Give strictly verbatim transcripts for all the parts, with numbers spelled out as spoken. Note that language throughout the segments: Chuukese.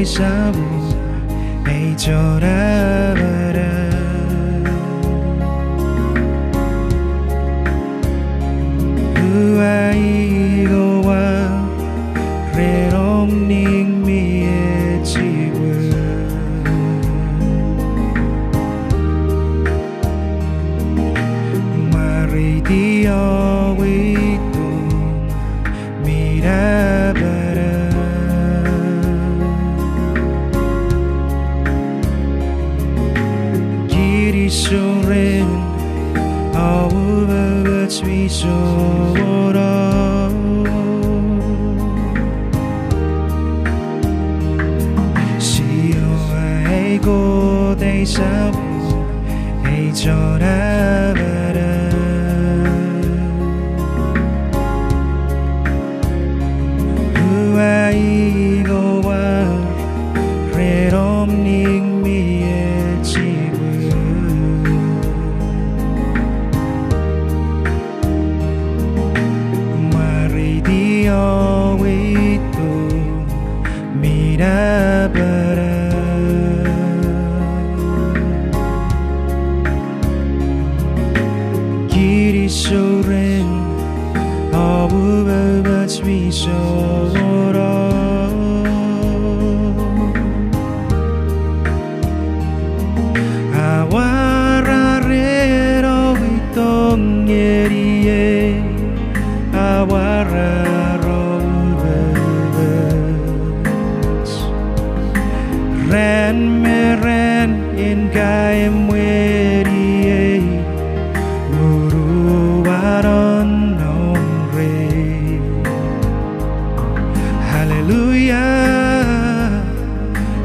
Samon, ei chon amanau. Ua ikowa ren om ning mi echiwe. Mwareiti om uitong mi napanap. Kinisou ren om umoumoch mi somono. Siowa ei Kot ei Samon, ei chon amanau. Ua ikowa ren om ning mi echiwe. Mwareiti om uitong mi napanap. Kinisou ren om umoumoch mi somono. Amwarar ren om uitong ngeniei, amwarar om umoumoch. Ran me ran en ka emweniei, uruwan nonnom rei. Haleluia.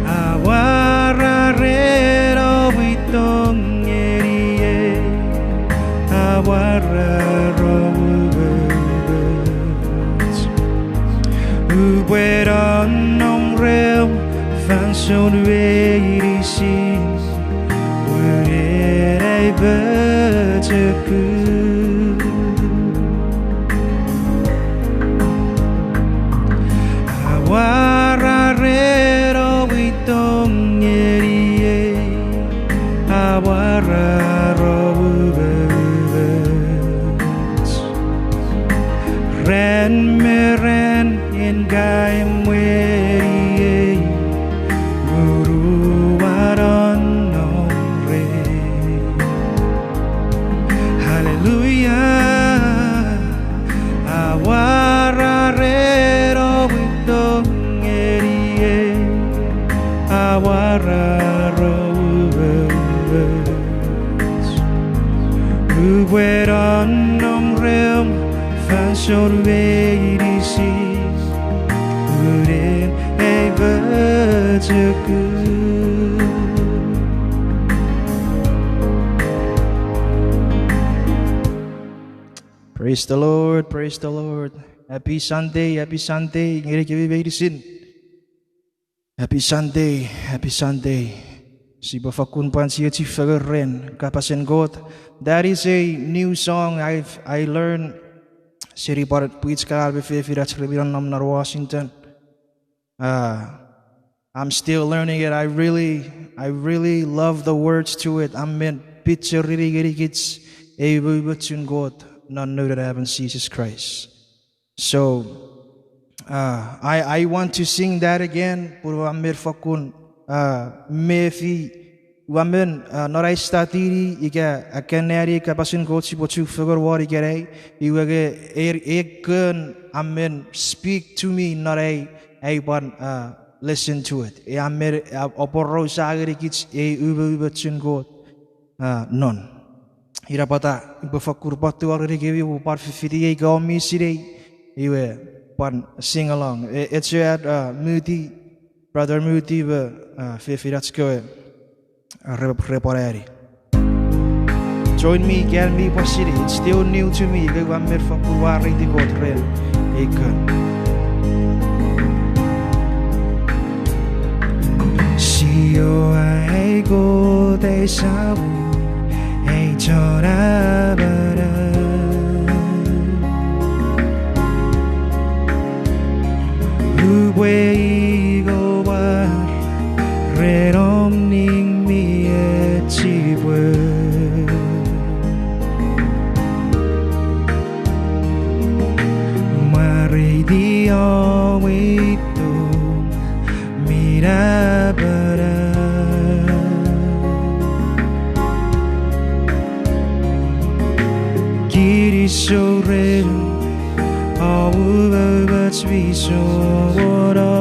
Amwarar ren om uitong ngeniei, amwarar om umoumoch. Upwe nonnom reom fansoun meinisin, pwuren ai pochokun. Amwarar ren om uitong ngeniei, amwarar om umoumoch. Ran me ran en ka emweniei, uruwan nonnom rei. Haleluia. Amwarar ren om uitong ngeniei, amwarar om umoumoch. Upwe nonnom reom fansoun meinisin, pwuren ai pochokun. Praise the Lord, praise the Lord. Happy Sunday, happy Sunday ngenikemi meinisin. Happy Sunday, happy Sunday. Sipwe fakkun pwan chiechi fengen ren kapasen Kot. That is a new song I've, I learned. Seni pwan pwich kana me fefinach re mi nonnom non Washington. Uh, I'm still learning it. I really, I really love the words to it. A men picture-ini ngenikich ei umoumochun Kot non Noun we Anaemon Jises Kraist. So, uh, I, I want to sing that again, pun ua men fakkun, uh, mefi, ua men, uh, non ai study-ni ika akkanneani kapasen Kot sipwe chufengen won ikenai, iwe nge e, ekkon a men speak to me non ai, ai pwan, uh, listen to it. E a men, uh, aporausa ngenikich ei umoumochun Kot, uh, non. Ina pwata upwe fakkun pwan tingorei ngenikemi pwe pwan fifiti ei ka mi sinei, iwe pwan sing along. E, echo at, uh, Muti, Brother Muti me, uh, fefinach kewe, uh, re, re pwan ani. Join me, ika mi pwan sinei, it's still new to me, ika ua men fakkun mwareiti Kot ren ei kon. Siowa ei Kot ei Samon, ei chon amanau. Upwe ikowa Abana. Kinisou ren om umoumoch mi somono.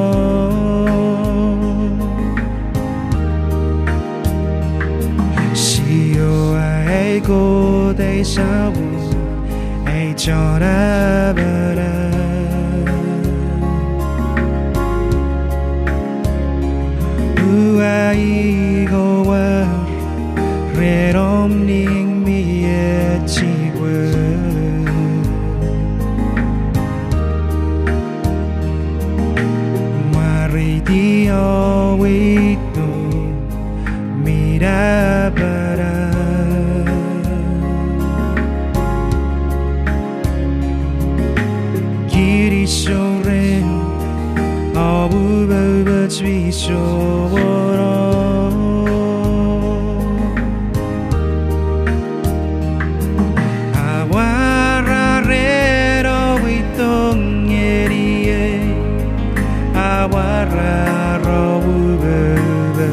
Siowa ai Kot, ai Samon, ai Chon Amana. Ua ikowar ren om ning mi echipwe. Mwareiti om uitong mi napana. Kinisou ren om umoumoch mi somono. Amwarar ren om uitong ngeniei, amwarar om umoumoch.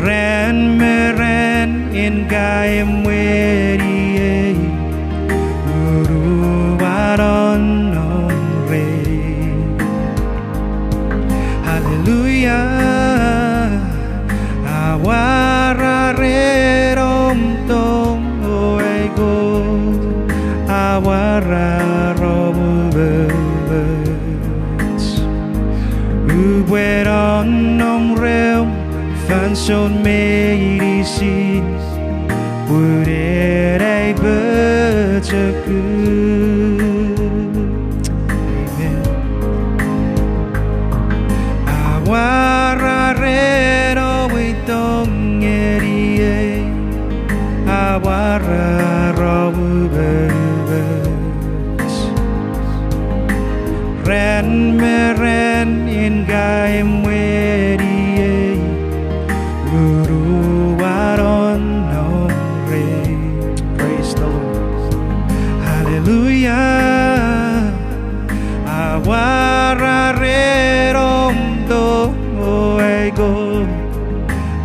Ran me ran en ka emweniei, uruan nonnom rei. Hallelujah. Amwarar ren om tong, o ai Kot, amwarar om umoumoch. Upwe nonnom reom fansoun meinisin, pun en ai pochokun. Amen. Amwarar ren om uitong ngeniei, amwarar om umoumoch. Ran me ran en ka emweniei, uruan nonnom rei. Praise the Lord. Hallelujah. Amwarar ren om tong, o ai Kot,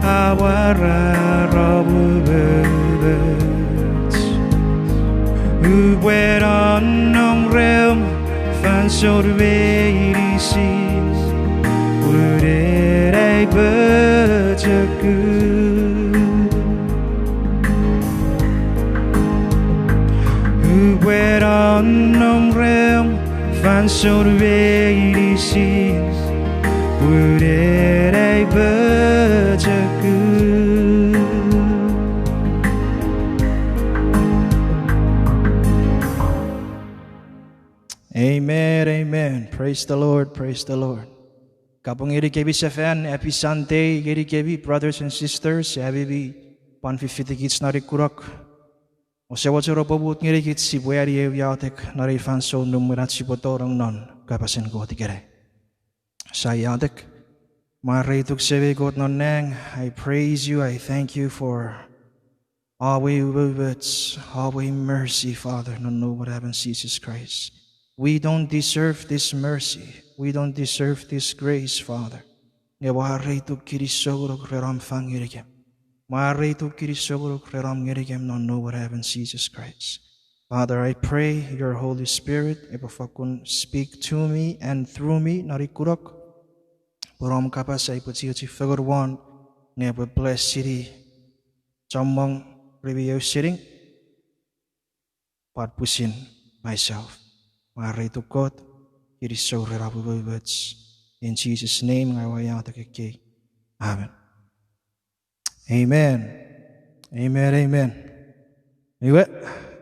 amwarar om umoumoch. Upwe nonnom reom fansoun meinisin, pun en ai pochokun. Upwe nonnom reom fansoun meinisin, pun en ai pochokun. Amen, amen. Praise the Lord, praise the Lord. Kapong ngenikemi sefan, happy Sunday ngenikemi, brothers and sisters, ami mi pwan fifitikich non ei kunok. Ouse mochen oupwe mut ngenikich sipwe ani eu iotek non ei fansoun nupwen ach sipwe tonong non kapasen Kot ikenai. Sia iotek. Mwareituk Semei Kot non nang, I praise you, I thank you for always, always mercy, Father, non Noum we Samon Jesus Christ. We don't deserve this mercy. We don't deserve this grace, Father. Nge mwareituk, kinisou ngonuk ren om fang ngenikem. Mwareituk, kinisou ngonuk ren om ngenikem non Noum we Samon Jesus Christ. Father, I pray your Holy Spirit epwe fakkun speak to me and through me non ei kunok. Pwe om kapas aipwe chiechi fengen won, nge epwe bless-ini chommong remi ausening, pwan pwisin myself. Mwareituk Kot, kinisou ren om umoumoch. In Jesus' name ngang ua iotek ekkei. Amen. Amen. Amen, amen. Iwe,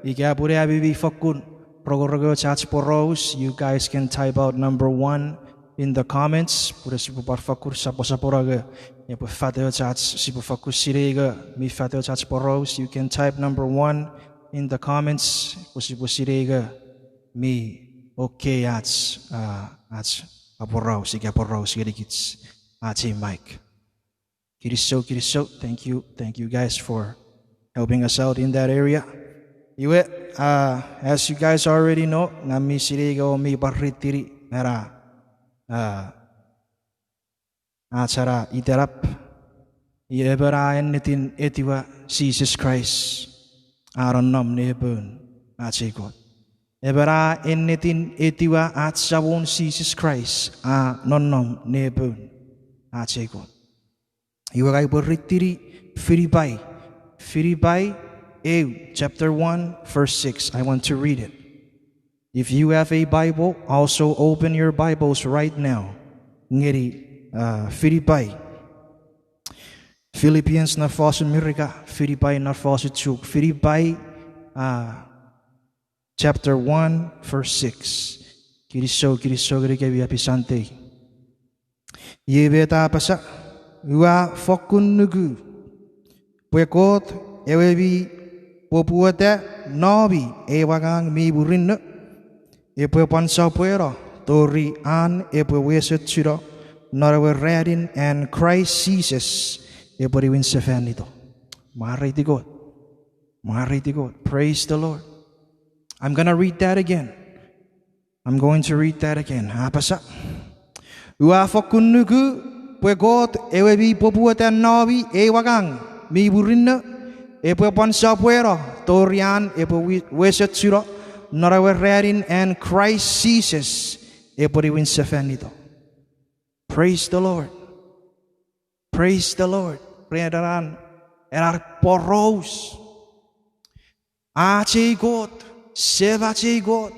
ika pun ami mi fakkun rongorongoch ach poraus, you guys can type out number one in the comments, pun sipwe pwan fakkun soposopono nge epwe fatoch ach, sipwe fakkun sinei nge mi fatoch ach poraus. You can type number one in the comments, pwe sipwe sinei nge mi okay ach, ah, ach aporaus, ika poraus ngenikich ach ei mic. Kinisou, kinisou. Thank you. Thank you guys for helping us out in that area. Iwe, uh, as you guys already know, ngang mi sinei nge oumi pwan ritini mena a, ach na itenap, iwe emon a ennetin etiwa Jises Kraist a nonnom nepoun ach ei Kot. Emon a ennetin etiwa ach Samon Jises Kraist a nonnom nepoun ach ei Kot. Iwe ngang upwe ritini Filipai. Filipai eu, chapter one, verse six. I want to read it. If you have a Bible, also open your Bibles right now. Ngeni, uh, Filipai. Philippians non fosun Merika, Filipai non fosun Chuuk. Filipai, uh, chapter one, verse six. Kinisou, kinisou ngenikemi, happy Sunday. Iei met a apasa: Ua fokkun nuku pwe Kot ewe mi poputa nomi ew angang mi murinno epwe pwan sopweno tori an epwe wesechuno non ewe ranin an Kraist Jises epwe niwin sefanito. Mwareiti Kot. Mwareiti Kot. Praise the Lord. I'm gonna read that again. I'm going to read that again. A apasa: Ua fokkun nuku pwe Kot ewe mi poputa nomi ew angang mi murinno epwe pwan sopweno tori an epwe wi-, wesechuno non ewe ranin an Kraist Jises epwe niwin sefanito. Praise the Lord. Praise the Lord. Ren ena, ena poraus. Ach ei Kot, Semach ei Kot,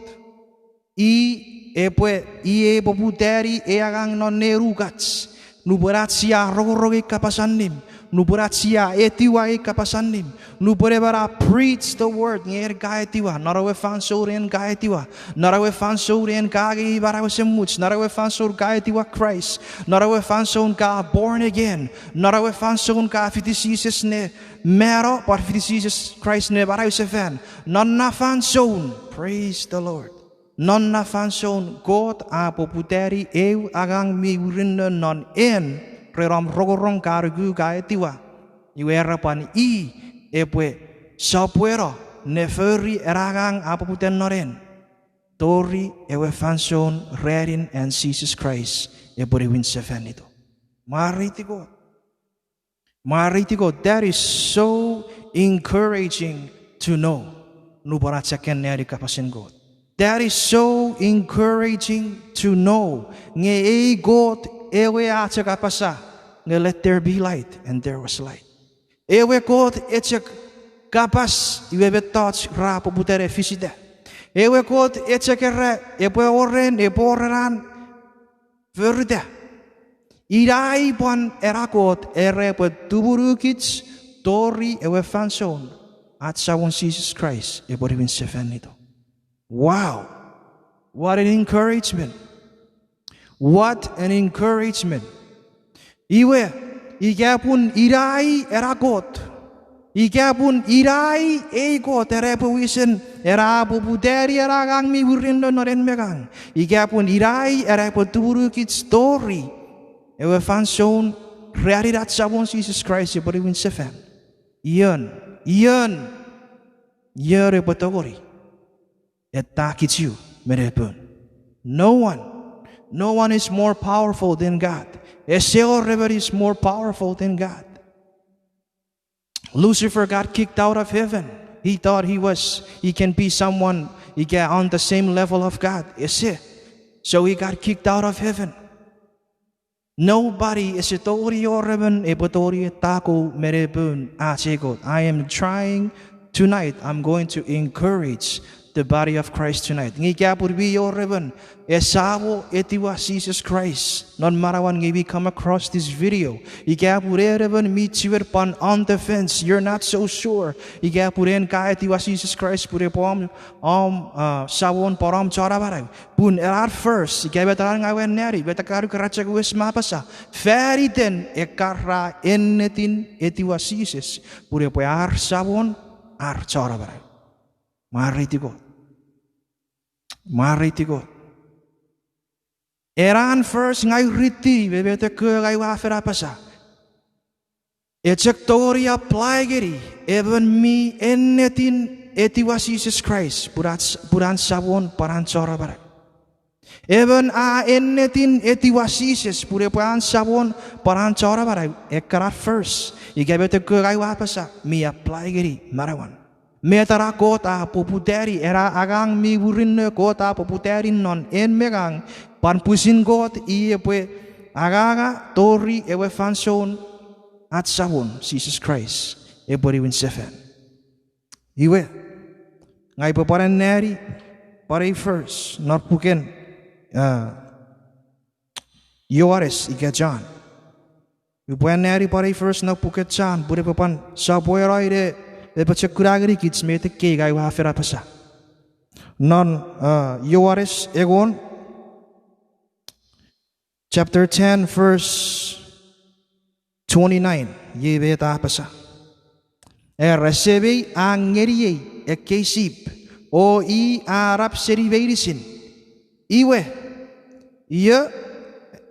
i epwe, i epwe poputani ei angang non nenukach. Nupwen ach sia rongorong ei kapas allim, nupwen ach sia etiwa ei kapas allim, nupwen emon a preach the word nge en ka etiwa, non ewe fansoun en ka etiwa, non ewe fansoun en ka angei manau esemuch, non ewe fansoun ka etiwa Kraist, non ewe fansoun ka born again, non ewe fansoun ka fiti Jises ne mano, pwan fiti Jises Kraist ne manausefan. Non na fansoun, praise the Lord. Non na fansoun Kot a poputani eu angang mi murinno non en, ren om rongorong, ka nuku, ka etiwa. Iwe era pwan i epwe sopweno ne fori ena angang a poputa non en tori ewe fansoun ranin an Jises Kraist epwe niwin sefanito. Mwareiti Kot. Mwareiti Kot, that is so encouraging to know. Nupwen a chok anneani kapasen Kot. That is so encouraging to know. Nge ei Kot ewe a chok apasa, nge let there be light, and there was light. Ewe Kot e chok kapas iwe mettoch ra poputa ne fisita. Ewe Kot e chok era epwe wor en, epwe wor ena, forita. Ina i pwan ena Kot era epwe tumunukich tori ewe fansoun ach Samon Jises Kraist epwe niwin sefanito. Wow. What an encouragement. What an encouragement. Iwe, ika pun ina i ena Kot, ika pun ina i ei Kot era epwe wisen, era a poputani ena angang mi murinno non en me ngang, ika pun ina i era epwe tumunukich tori ewe fansoun ranin ach Samon Jises Kraist epwe niwin sefan, ion, ion, ion epwe tongeni etakich u me nepon? No one. No one is more powerful than God. Ese wor emon is more powerful than God. Lucifer got kicked out of heaven. He thought he was, he can be someone, he got on the same level of God. Ese. So he got kicked out of heaven. Nobody, ese tongeni wor emon epwe tongeni etako me nepon ach ei Kot. I am trying tonight, I'm going to encourage the body of Christ tonight. Nge ika pun mi wor emon esamo etiwa Jises Kraist non manauan nge mi come across this video, ika pun en emon mi chiwen pwan on the fence, you're not so sure ika pun en ka etiwa Jises Kraist pun epwe om, om, uh, Samon pwan om Chon Amanau. Pun ena first, ika met ena ngawen nani, met ena kanuk, ra chok wes me apasa, fan iten ekkana ra ennetin etiwa Jises pun epwe ar Samon, ar Chon Amanau. Mwareiti Kot. Mwareiti Kot. Ena first ngang ua riti me met ekkewe ngang ua fen apasa, e chok tongeni apply ngeni emon mi ennetin etiwa Jises Kraist pun an, pun an Samon pwan an Chon Amanau. Emon a ennetin etiwa Jises pun epwe an Samon pwan an Chon Amanau, ekkana verse, ika met ekkewe ngang ua apasa, mi apply ngeni manauan. Met ena Kot a poputani, ena angang mi murinno Kot a poputani non en me ngang, pwan pwisin Kot i epwe anganga tori ewe fansoun ach Samon Jises Kraist epwe niwin sefan. Iwe, ngang upwe pwan anneani pwan ei verse non puken, a, Ioanes ika John. Upwe anneani pwan ei verse non puken John pun epwe pwan sopweno ne apochokuna ngenikich met ekkei ngang ua fen apasa. Non, a, Ioanes engon, chapter ten, verse twenty-nine, iei met a apasa. Era, Semei a ngeniei ekkei sip, o i a nap seni meinisin. Iwe, io,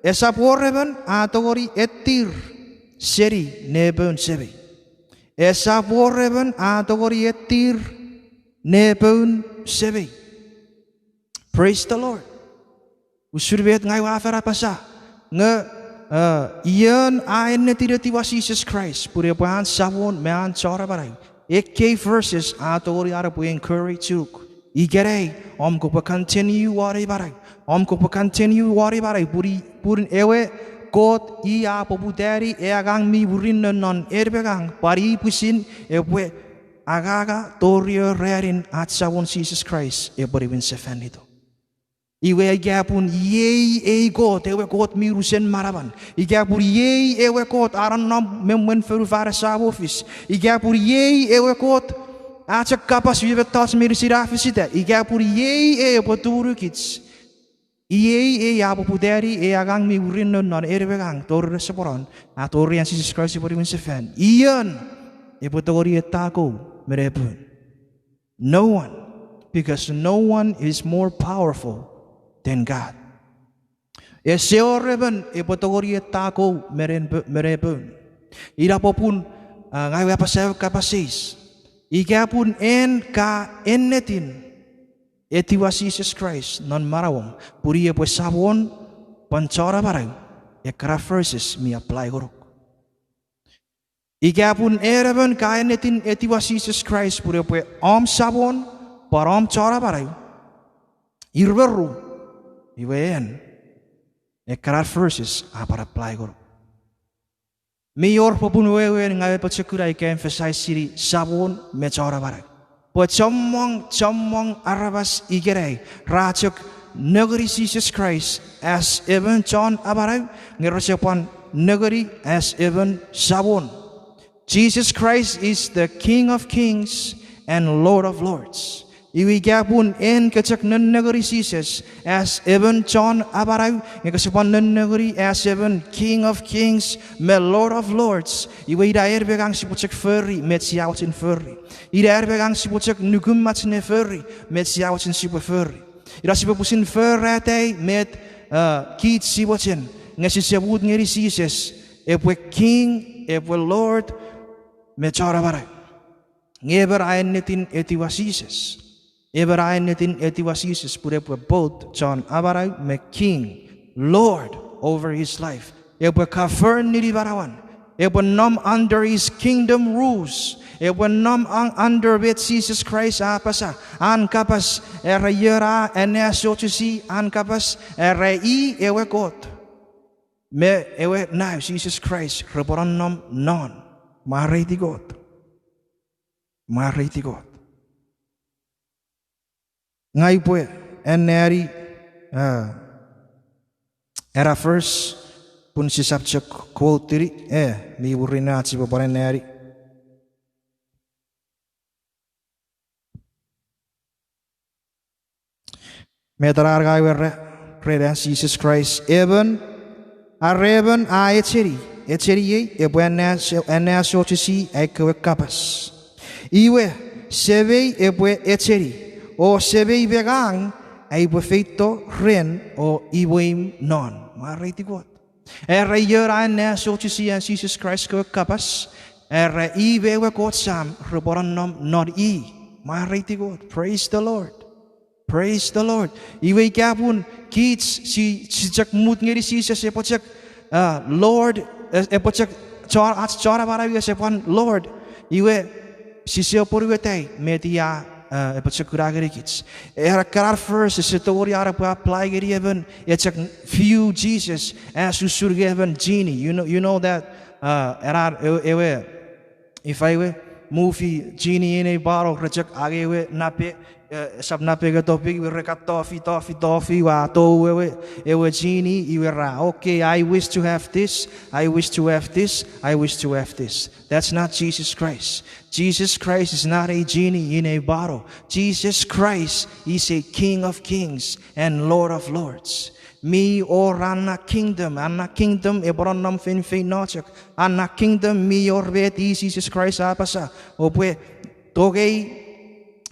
esap wor emon a tongeni ettir seni nepoun Semei. Esap wor emon a tongeni ettir nepoun Semei. Praise the Lord. Usun met ngang ua fen apasa, nge, a, ion a ennetin etiwa Jises Kraist pun epwe an Samon me an Chon Amanau, ekkei verses a tongeni an epwe encourage-uk. Ikenai, om kopwe continue won ei manau. Om kopwe continue won ei manau, pun i, pun ewe Kot i a poputani ei angang mi murinno non en me ngang, pwan i pwisin epwe anganga tori ewe ranin ach Samon Jises Kraist epwe niwin sefanito. Iwe ika pun iei ei Kot, ewe Kot mi unusen manaman. Ika pun iei ewe Kot a nonnom me mwen fonufan esamo fis. Ika pun iei ewe Kot a chok kapas me mettoch meinisin a fisita. Ika pun iei epwe tumunukich. Iei ei a poputani ei angang mi murinno non en me ngang tori nesoponon, a tori an Jises Kraist epwe niwin sefan. Ion epwe tongeni etakau me nepoun? No one, because no one is more powerful than God. Ese wor emon epwe tongeni etakau me ne-, me nepoun. Ina popun, a, ngang ua apasa ewe kapas eis. Ika pun en ka ennetin etiwa Jises Kraist non manauom pun i epwe Samon pwan Chon Amanau, ekkana verses mi apply ngonuk. Ika pun en emon ka ennetin etiwa Jises Kraist pun epwe om Samon pwan om Chon Amanau, ir me ru, iwe en, ekkana verses a pwan apply ngonuk. Mi wor popun wewen ngang ua apochokuna ika emphasize-ini Samon me Chon Amanau. Pwe chommong, chommong aramas ikenai ra chok nengeni Jises Kraist as emon Chon Amanau, nge rese pwan nengeni as emon Samon. Jesus Christ is the King of kings and Lord of lords. Iwe ika pun en ke chok nennengeni Jises as emon Chon Amanau, nge kese pwan nennengeni as emon King of kings me Lord of lords, iwe ina en me ngang sipwe chok fori met sia mochen fori. Ina en me ngang sipwe chok nukumach ne fori met sia mochen sipwe fori. Ina sipwe pwisin forata met, a, kich sia mochen, nge sise mut ngeni Jises epwe King, epwe Lord, me Chon Amanau. Nge emon a ennetin etiwa Jises. Emon a ennetin etiwa Jises pun epwe both Chon Amanau me King, Lord over his life. Epwe govern-ini manauan. Epwe nom under his kingdom rules. Epwe nom un-, under met Jises Kraist a apasa. An kapas, era ion a anneasochisi an kapas, era i ewe Kot me ewe Nau Jises Kraist repwe nonnom non. Mwareiti Kot. Mwareiti Kot. Ngang upwe anneani, a, ena verse, pun sisap chok quote-ini, e, mi murinno ach sipwe pwan anneani. Met ena ngang ua era ren an Jises Kraist, emon, are emon a echeni, echeniei, epwe anneasochisi ai kewe kapas. Iwe, Semei epwe echeni, o Semei me ngang aipwe feito ren o imweimw non. Mwareiti Kot. Era ion a anneasochisi an Jises Kraist kewe kapas, era i me ewe Kot Sam repwe nonnom non i. Mwareiti Kot. Praise the Lord. Praise the Lord. Iwe ika pun kich si, si chok mut ngeni Jises epwe chok, uh, Lord, e-, epwe chok chon, ach chon amanau ese pwan Lord. Iwe sise apwonueta met i a, uh, epwe chok kuna ngenikich. Ena kanan verse ese tongeni an epwe apply ngeni emon e chok view Jesus as usun nge emon genie. You know, you know that, uh, ena ewe, ewe Ifa ewe movie Genie in a Bottle, re chok angei ewe nape, eh, esap nape nge topic, iwe re kan tofi, tofi, tofi, iwe a tou ewe, ewe genie, iwe ra, okay, I wish to have this, I wish to have this, I wish to have this. That's not Jesus Christ. Jesus Christ is not a genie in a bottle. Jesus Christ is a King of kings and Lord of lords. Mi wor an na kingdom, an na kingdom epwe nonnom feinfeino chok. An na kingdom mi wor met i Jises Kraist a apasa, oupwe tongei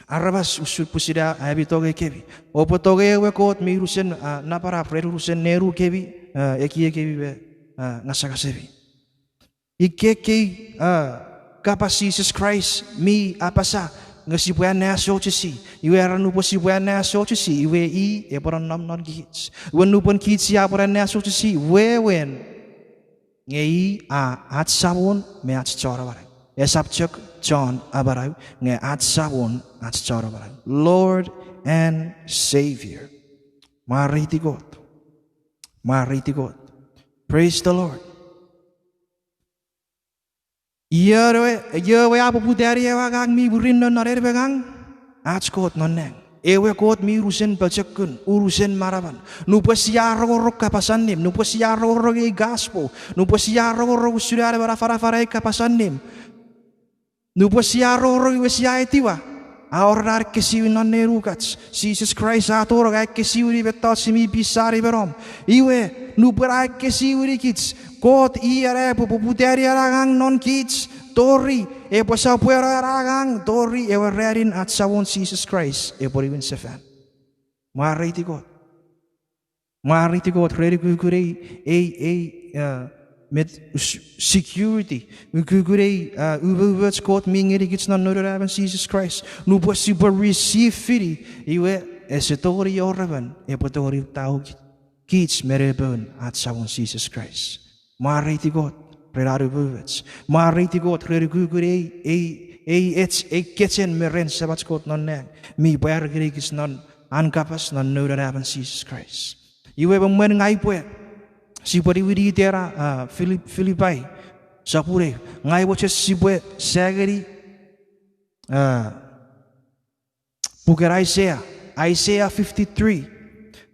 aramas usun pwisin ami tongei kemi. Oupwe tongei ewe Kot mi unusen, ah, napanap ren unusen nenukemi, ah, ekiekemi me, ah, ngasangasemi. Ikkei, ah, kapas Jises Kraist mi apasa nge sipwe anneasochisi. Iwe era nupwen sipwe anneasochisi, iwe i epwe nonnom non kich. Iwe nupwen kich sia pwan anneasochisi, wewen nge i a ach Samon me ach Chon Amanau. Esap chok Chon Amanau, nge ach Samon, ach Chon Amanau. Lord and Savior. Mwareiti Kot. Mwareiti Kot. Praise the Lord. Io ewe, io ewe a poputani ewe angang mi murinno non en me ngang? Ach Kot non nang. Ewe Kot mi unusen pochokun, unusen manaman. Nupwen sia rongorong kapas allim, nupwen sia rongorong ei gospel, nupwen sia rongorong usun an emon a afanafana ei kapas allim, nupwen sia rongorong iwe sia etiwa, a wor an ekkesiwin non nenukach. Jises Kraist a tonong a ekkesiwini mettoch mi pin seni me nom. Iwe, nupwen a ekkesiwinikich, Kot i ena epwe poputani ena angang non kich, tori epwe sopweno ena angang tori ewe ranin ach Samon Jises Kraist epwe niwin sefan. Mwareiti Kot. Mwareiti Kot ren ukukun ei, ei, ei, ah, met s-, security. Ukukun ei, ah, umoumoch Kot mi ngenikich non Noun Anaemon Jises Kraist. Nupwen sipwe receive fini, iwe ese tongeni wor emon epwe tongeni tau ki-, kich me nepoun ach Samon Jises Kraist. Mwareiti Kot ren an umoumoch. Mwareiti Kot ren ukukun ei, ei, ei ech, ei kechen me ren Semach Kot non nang mi pwari ngenikich non an kapas non Noun Anaemon Jises Kraist. Iwe me mwen ngang upwe, sipwe niwiniti ena, ah, Filip-, Filipai sopun eu, ngang mochen sipwe sa ngeni, ah, puken Isaiah, Isaiah fifty-three.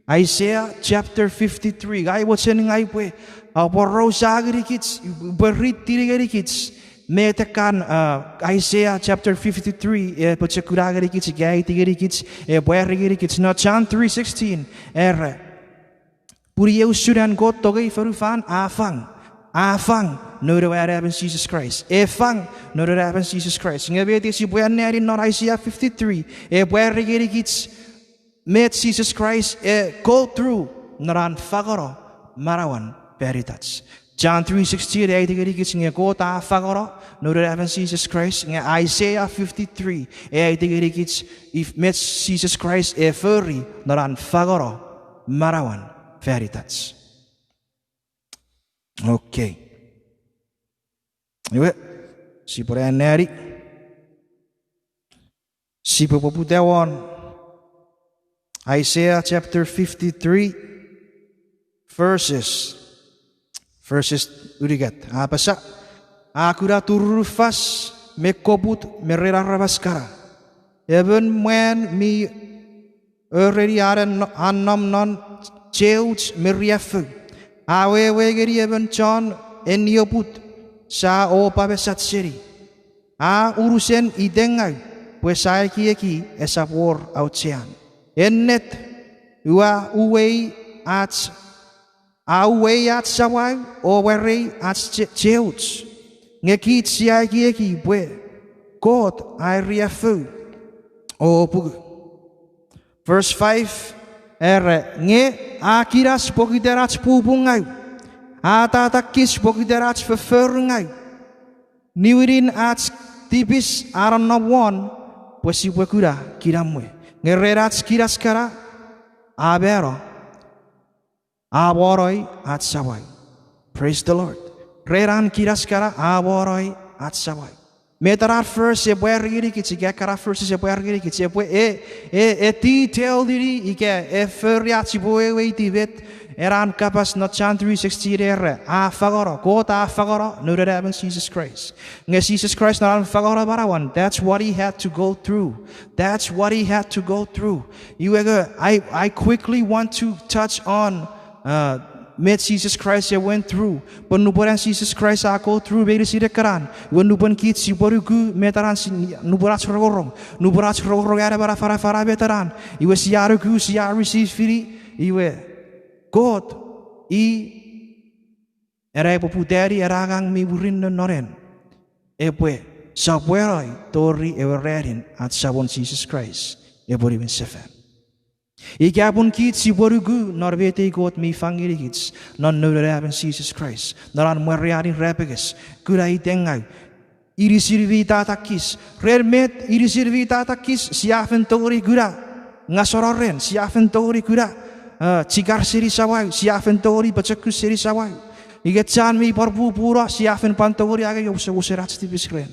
Isaiah chapter fifty-three. Ngang mochen ngang upwe, ah, aporausa ngenikich, upwe read-ini ngenikich met ekkan, ah, Isaiah chapter fifty-three, eh, epwe chok kuna ngenikich, ika aiti ngenikich, eh, pwari ngenikich. No John three sixteen, era, pun iei usun an Kot tongei fonufan, a fang, a fang Noun we Anaemon Jises Kraist. E fang Noun we Anaemon Jises Kraist. Nge met sipwe anneani non Isaiah fifty-three, e pwari ngenikich met Jises Kraist e go through non an fangeno manauan fan itach. John three sixteen e aiti ngenikich nge Kot a fangeno Noun we Anaemon Jises Kraist, nge Isaiah fifty-three e aiti ngenikich met Jises Kraist e fori non an fangeno manauan fan itach. Okay. Iwe, sipwe anneani. Sipwe poputa won Isaiah chapter fifty-three, verses, verses unungat. A apasa, a kuna turunufas me koput me ren aramas kana. Emon mwan mi oreni an nom non cheuch me riaffou. A wewe ngeni emon chon enioput, sa opa me sat seni. A unusen itengau, pwe sa ekieki esap wor auchean. Ennet, ua uwei ach, a uwei ach samau o warei ach che-, cheuch. Nge kich sia ekieki pwe Kot a riaffou o pungu. Verse five, era, nge a kinas pokiten ach pupungau, a tatakis pokiten ach fofforungau. Niwinin ach tipis a nonnom won, pwe sipwe kuna kinamwe. Nge ren ach kinas kana, a mano, a monoi ach samau. Praise the Lord. Ren an kinas kana, a monoi ach samau. Met ena verse epwe ereni kich, ika ekkana verses epwe ereni kich, epwe e, e, e detail-ini ika e fori ach sipwe weweiti met ena kapas non John three sixteen era, a fangeno, Kot a fangeno Noun Anaemon Jises Kraist. Nge Jises Kraist non an fangeno manauan, that's what he had to go through. That's what he had to go through. Iwe nge, I, I quickly want to touch on, uh, met Jises Kraist e went through. Pwe nupwen an Jises Kraist a go through meinisin ekkanan, iwe nupwen kich sipwe nuku met ena si-, nupwen ach rongorong, nupwen ach rongorong anaemon afanafana met ena, iwe sia nuku, sia receive-ini, iwe Kot i ena epwe putani ena angang mi murinno non en, epwe sopweno tori ewe ranin ach Samon Jises Kraist epwe niwin sefan. Ika pun kich sipwe nuku non met ei Kot mi fang ngenikich non Noun Anaemon Jises Kraist, non an mwareni irapenges, kuna itengau, inisin mi tatakis. Ren met inisin mi tatakis sia fen tongeni kuna ngaseno ren, sia fen tongeni kuna, uh, chikar seni samau, sia fen tongeni pochokun seni samau. Ika chan mi pwan pupuno, sia fen pwan tongeni angei omusomusen ach tipis ren.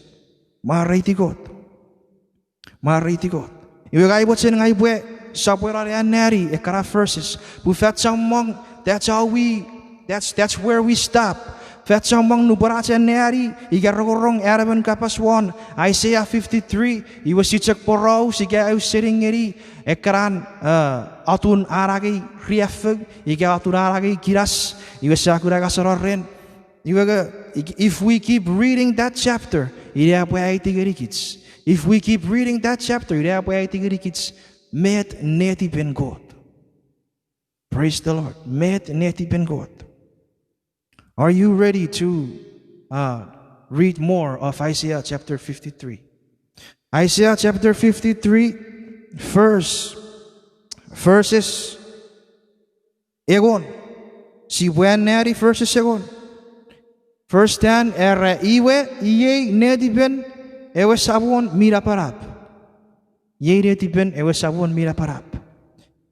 Mwareiti Kot. Mwareiti Kot. Iwe ngang mochen ngang upwe sopweno ne anneani ekkana verses. Pun fan chommong, that's how we, that's, that's where we stop. Fan chommong nupwen ach anneani ika rongorong anaemon kapas won Isaiah fifty-three, iwe si chok poraus ika ausening ngeni ekkanan, uh, atun an angei riaffou ika atun an angei kinas, iwe sia kuna ngaseno ren. Iwe nge, if we keep reading that chapter, ina epwe aiti ngenikich. If we keep reading that chapter, ina epwe aiti ngenikich met netipen Kot. Praise the Lord. Met netipen Kot. Are you ready to, uh, read more of Isaiah chapter fifty-three? Isaiah chapter fifty-three, verse, verses engon. Sipwe anneani verses engon. Verse ten era, iwe iei netipen ewe Samon mi napanap. Iei netipen ewe Samon mi napanap.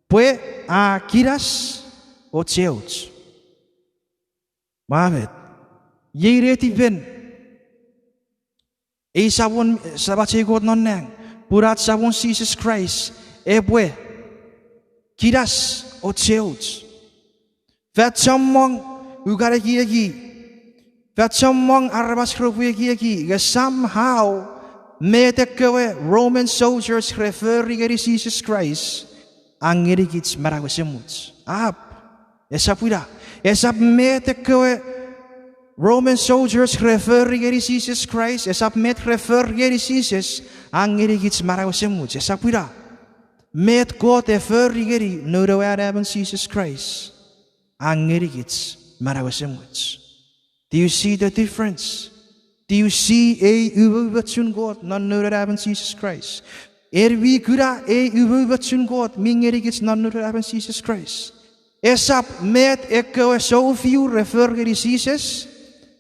Pwe a kinas o cheoch. Mwa met. Iei netipen ei Samon, Samach ei Kot non nang, pun ach Samon Jises Kraist epwe kinas o cheoch. Fan chommong ua kan ekieki, fan chommong aramas repwe ekieki nge somehow met ekkewe Roman soldiers re fori ngeni Jises Kraist a ngenikich manau esemuch. Ap, esap ina. Esap met ekkewe Roman soldiers re fori ngeni Jises Kraist, esap met re fori ngeni Jises a ngenikich manau esemuch. Esap ina. Met Kot e fori ngeni Noun we Anaemon Jises Kraist a ngenikich manau esemuch. Do you see the difference? Do you see ei umoumochun Kot non Noun Anaemon Jises Kraist? En mi kuna ei umoumochun Kot mi ngenikich non Noun Anaemon Jises Kraist? Esap met ekkewe sounfiu re fori ngeni Jises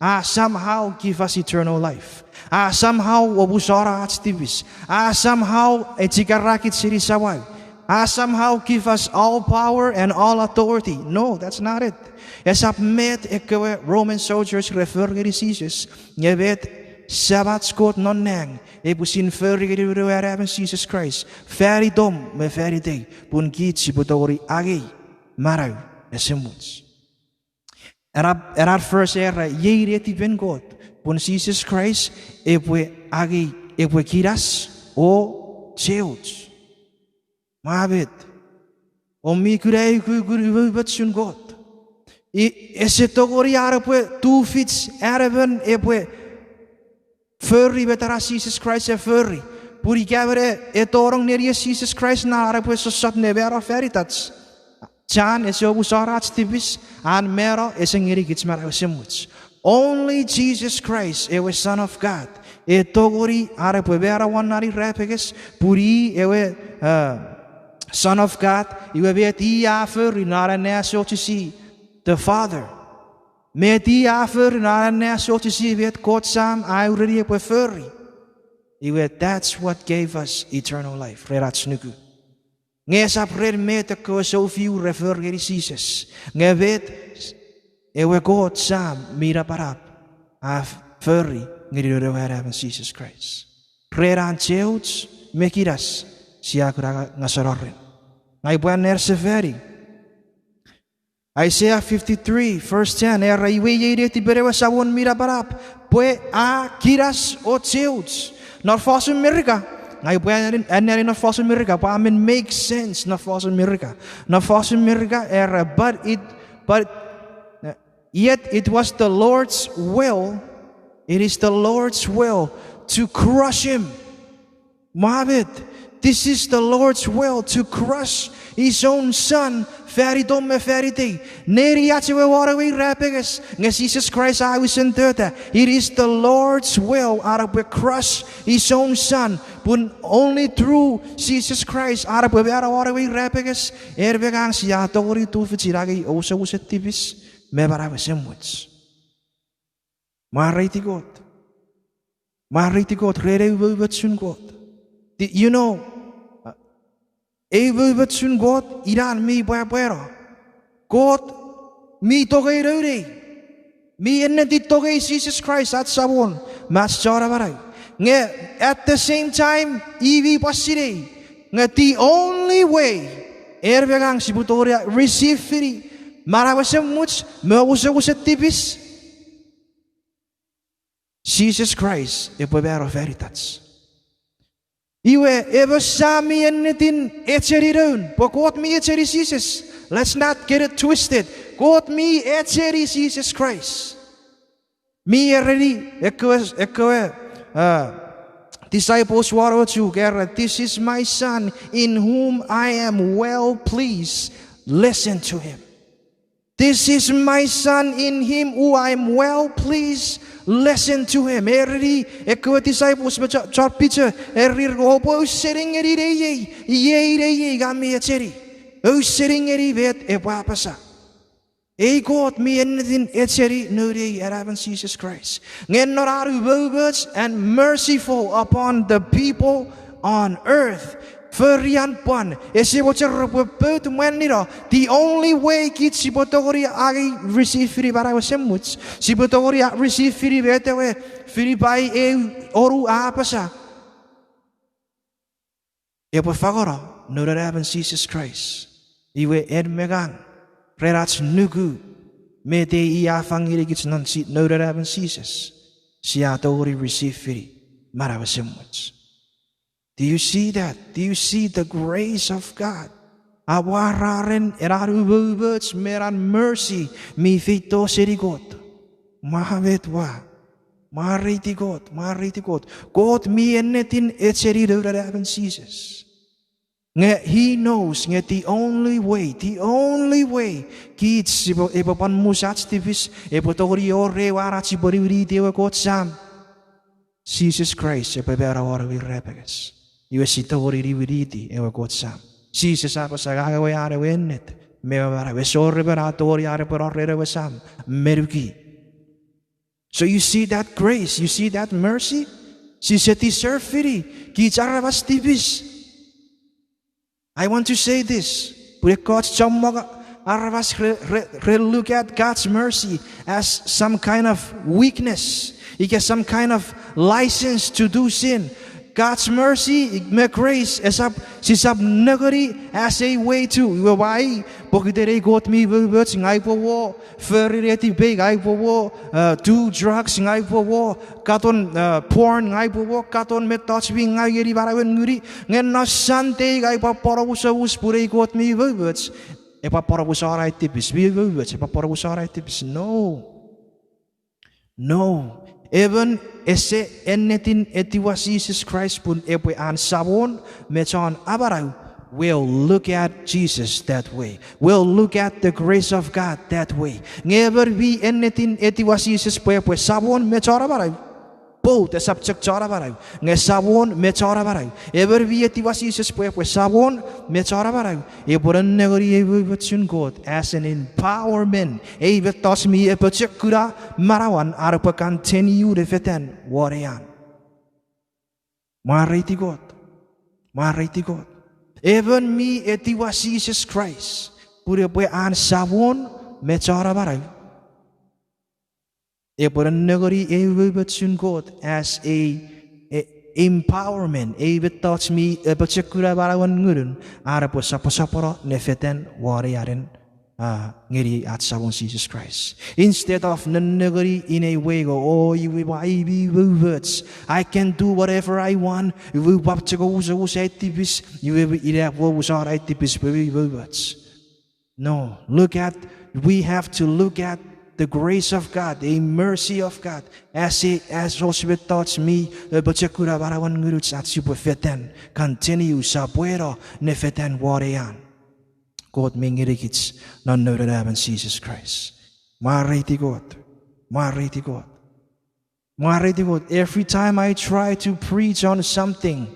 a somehow give us eternal life. A somehow omusano ach tipis. A somehow echikarakich seni samau. A somehow give us all power and all authority. No, that's not it. Esap met ekkewe Roman soldiers re fori ngeni Jises, nge met Samach Kot non nang epwe pwisin fori ngeni Noun we Anaemon Jises Kraist fan itom me fan itei, pun kich sipwe tongeni angei manau esemuch. Ena, ena verse era, iei netipen Kot, pun Jises Kraist epwe angei, epwe kinas o cheoch. Mwa met. O mi kuna ei ukukun umoumochun Kot. I, ese tongeni an epwe tufich anaemon epwe fori met ena Jises Kraist e fori. Pun ika emon e tonong nenien Jises Kraist na an epwe sossot ne mano fan itach, chan ese omusano ach tipis, an mano ese ngenikich manau esemuch. Only Jesus Christ, ewe Son of God, e tongeni an epwe mano won an irapenges, pun i ewe, uh, Son of God, iwe met i a fori non an anneasochisi the Father. Met i a fori non an anneasochisi met Kot Sam a ureni epwe fori. Iwe, that's what gave us eternal life. Ren ach nuku. Nge esap ren met ekkewe sounfiu re fori ngeni Jises, nge met ewe Kot Sam mi Napanap a fori ngeni Noun we Anaemon Jises Kraist. Ren an cheuch me kinas sia kuna ngaseno ren. Ngang upwe anneasefani Isaiah fifty-three, verse ten, era, iwe iei netipen ewe Samon mi Napanap, pwe a kinas o cheuch. Non fosun Merika, ngang upwe anneani non fosun Merika pwe a men make sense non fosun Merika. Non fosun Merika era, but it, but, uh, yet it was the Lord's will, it is the Lord's will to crush him. Mwa met, this is the Lord's will to crush his own son, fan itom me fan itei. Neni ach ewe won ewe irapenges, nge Jises Kraist a wisen tota. It is the Lord's will an epwe crush his own son. Pun only through Jesus Christ an epwe mano won ewe irapenges, en me ngang sia tongeni tufichin angei ousousen tipis me manau esemuch. Mwareiti Kot. Mwareiti Kot ren eu umoumochun Kot. You know, eu umoumochun Kot inan mi pwapwano. Kot mi tongei noun ei. Mi ennetin tongei Jises Kraist ach Samon me ach Chon Amanau. Nge at the same time, i mi pwan sinei nge the only way en me ngang sipwe tongeni receive-ini manau esemuch me ousousen tipis, Jises Kraist epwe mano fan itach. Iwe, emon sam mi ennetin echeni noun pwe Kot mi echeni Jises. Let's not get it twisted. Kot mi echeni Jises Kraist. Mi ereni ekkewe, ekkewe, uh, disciples won ewe chuk, era, this is my son in whom I am well pleased. Listen to him. This is my son in him who I am well pleased. Listen to him. Ereni ekkewe disciples me chon, chon Piter, ereni, oupwe ausening ngeni neiei, iei neiei ngang mi echeni. Ausening ngeni met epwe apasa. Ei Kot mi ennetin echeni noun ei Anaemon Jises Kraist. Nge non an umoumoch and merciful upon the people on earth. Forian pwan, ese mochen repwe pout mwanino, the only way kich sipwe tongeni angei receive-ini manau esemuch, sipwe tongeni a receive-ini met ewe Filipai eu onu a apasa, epwe fangeno Noun Anaemon Jises Kraist. Iwe en me ngang, ren ach nuku met ei i a fang ngenikich non si-, Noun Anaemon Jises, sia tongeni receive-ini manau esemuch. Do you see that? Do you see the grace of God? Amwararen ena umoumoch me ena mercy mi feito seni Kot. Mwa met wa. Mwareiti Kot, mwareiti Kot. Kot mi ennetin echeni Noun Anaemon Jises. Nge he knows, nge the only way, the only way kich sipwe, epwe pwan musach tipis, epwe tongeni wor ew an ach sipwe niwiniti ewe Kot Sam, Jises Kraist epwe mano won ewe irapenges. Iwe si tongeni niwiniti ewe Kot Sam. Jises a apasa, ngang ewe an, ewe ennet me ewe manau. Ese wor emon a tongeni an epwe no ren ewe Sam me nuki. So you see that grace, you see that mercy? Sise deserve-ini, kich aramas tipis. I want to say this, pwe ekkoch chommong aramas re, re, re look at God's mercy as some kind of weakness, ika some kind of license to do sin. God's mercy me grace esap, sisap nengeni as a way to, iwe wai, pokiten ei Kot mi umoumoch, ngang upwe wor fori netipei, ngang upwe wor, uh, do drugs, ngang upwe wor katon, uh, porn, ngang upwe wor katon mettoch mi ngau ngeni manauen nguni, nge non Sunday ngang upwe pwan omusomus pun ei Kot mi umoumoch epwe pwan omusano ai tipis, mi umoumoch epwe pwan omusano ai tipis. No. No. Emon ese ennetin etiwa Jises Kraist pun epwe an Samon me Chon Amanau will look at Jesus that way, will look at the grace of God that way. Nge emon mi ennetin etiwa Jises pwe epwe Samon me Chon Amanau, both, esap chok Chon Amanau, nge Samon me Chon Amanau. Emon mi etiwa Jises pwe epwe Samon me Chon Amanau, epwe nennengeni ei umoumochun Kot as an empowerment, ei mettoch mi apochokuna manauan an epwe continue ne fetan won ei an. Mwareiti Kot. Mwareiti Kot. Emon mi etiwa Jises Kraist pun epwe an Samon me Chon Amanau, epwe nennengeni ei umoumochun Kot as a, a empowerment, ei mettoch mi apochokuna manauen ngunun, an epwe soposopono ne fetan won ei anen, a, ngeni ach Samon Jises Kraist. Instead of nennengeni in a way, o, iwe ua mi umoumoch, I can do whatever I want, iwe upwap chok omusomus ai tipis, iwe ina pwe omusano ai tipis pwe mi umoumoch. No, look at, we have to look at the grace of God, a mercy of God, as a, as och mettoch mi apochokuna manauen ngunuch ach sipwe fetan, continue, sopweno ne fetan won ei an Kot mi ngenikich non Noun Anaemon Jises Kraist. Mwareiti Kot. Mwareiti Kot. Mwareiti Kot. Every time I try to preach on something,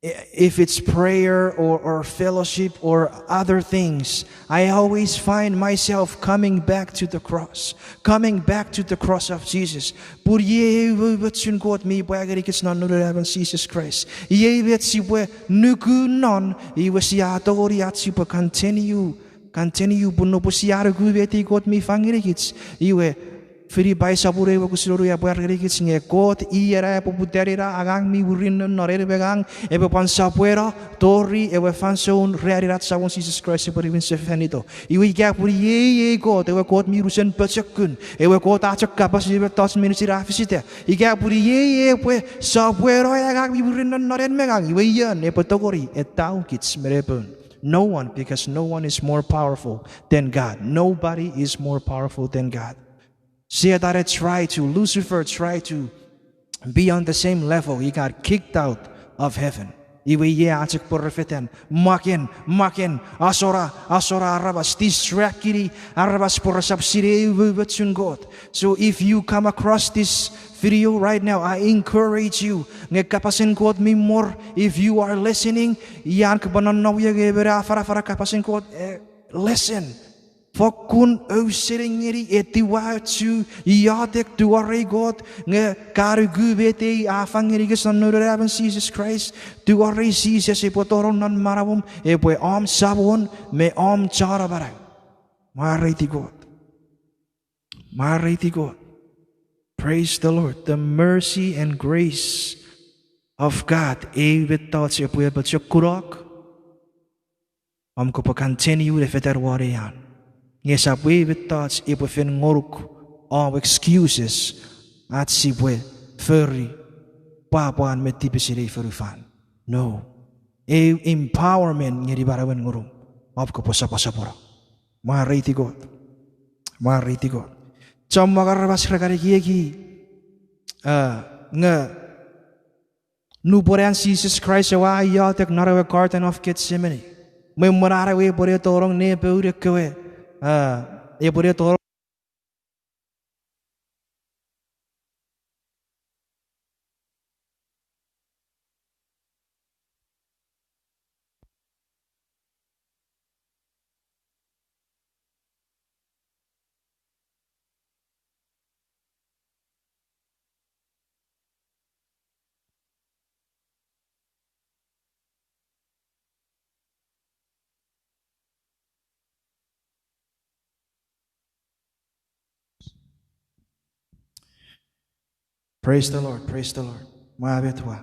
i-, if it's prayer or, or fellowship or other things, I always find myself coming back to the cross, coming back to the cross of Jesus. Pun iei ei umoumochun Kot mi pwa ngenikich non Noun Anaemon Jises Kraist. Iei met sipwe nuku non, iwe sia tongeni ach sipwe continue, continue, pun nupwen sia nuku met ei Kot mi fang ngenikich, iwe Filipai sopun ew wokisin wonu a pwar ngenikich nge Kot i ena epwe poputa ne angang mi murinno non en me ngang, epwe pwan sopweno tori ewe fansoun ranin ach Samon Jises Kraist epwe niwin sefanito. Iwe ika pun iei ei Kot, ewe Kot mi unusen pochokun, ewe Kot a chok kapas me mettoch meinisin a fisita, ika pun iei epwe sopweno angang mi murinno non en me ngang, iwe ion epwe tongeni etau kich me nepoun? No one, because no one is more powerful than God. Nobody is more powerful than God. Setan e try to, Lucifer try to be on the same level. He got kicked out of heaven. Iwe iei a chok pwe re fetan, mwaken, mwaken, asona, asona aramas, distract-ini aramas pwe resap sinei umoumochun Kot. So if you come across this video right now, I encourage you, nge kapasen Kot mi mor, if you are listening, ian kopwe nonnom ie nge emon a afanafana kapasen Kot, eh, listen. Fokkun ausening ngeni, etiwa ochu, iotek, tungorei Kot, nge ka nuku met ei a fang ngenikich non Noun Anaemon Jises Kraist, tungorei Jises epwe tonong non manauom, epwe om Samon me om Chon Amanau. Mwareiti Kot. Mwareiti Kot. Praise the Lord. The mercy and grace of God. Ei mettoch epwe apochokunok om kopwe continue ne fetan won ei an. Nge esap ei mettoch epwe fen ngonuk om excuses ach sipwe fori pwapwan me tipisin ei fonufan. No. Ei empowerment ngeni manauen ngunum om kopwe soposopono. Mwareiti Kot. Mwareiti Kot. Chommong aramas re kan ekieki, a, nge nupwen an Jises Kraist ewe a iotek non ewe Garden of Gethsemane, me mwen an ewe epwene tonong nepoun ekkewe, a, epwene tonong Praise the Lord, praise the Lord. Mwa met wa.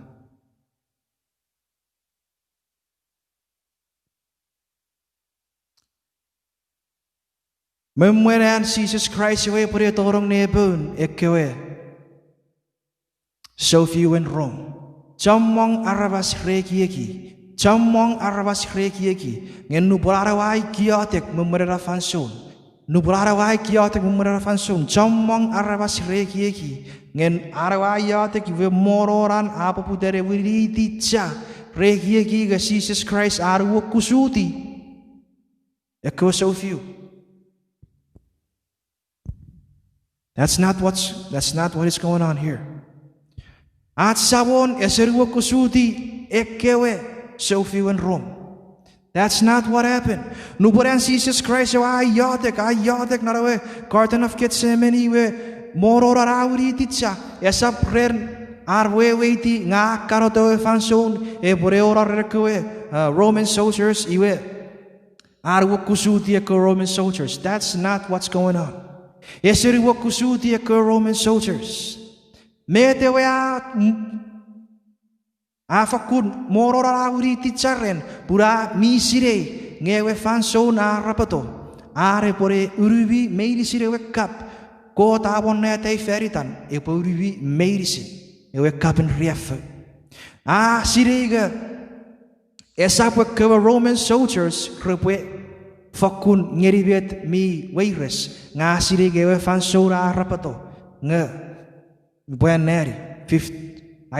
Me mwen an Jises Kraist ewe epwene tonong nepoun ekkewe sounfiuen Rom, chommong aramas re ekieki, chommong aramas re ekieki, nge nupwen an ewe a iotek me mwen ena fansoun, nupwen an ewe a iotek me mwen ena fansoun, chommong aramas re ekieki, nge an ewe a iotek iwe mononan a poputa ne winiti cha, re ekieki nge Jises Kraist a nuokusuti ekkewe sounfiu. That's not what's, that's not what is going on here. Ach Samon ese nuokusuti ekkewe sounfiuen Rom. That's not what happened. Nupwen an Jises Kraist ewe a iotek, a iotek non ewe Garden of Gethsemane iwe mononan a winiti cha, esap ren an weweiti nge a kanoto ewe fansoun epwene ono ren ekkewe Roman soldiers, iwe, a nuokusuti ekkewe Roman soldiers. That's not what's going on. Ese nuokusuti ekkewe Roman soldiers. Met ewe a, a fakkun mononon a winiti charen, pun a mi sinei nge ewe fansoun a arapoto, are pwe unumi meinisin ewe kap Kot a monneta fan itan epwe unumi meinisin ewe kapen riaffou. A sinei nge esap ekkewe Roman soldiers repwe fakkun ngeni met mi weires, nge a sinei nge ewe fansoun a arapoto, nge pwe nani,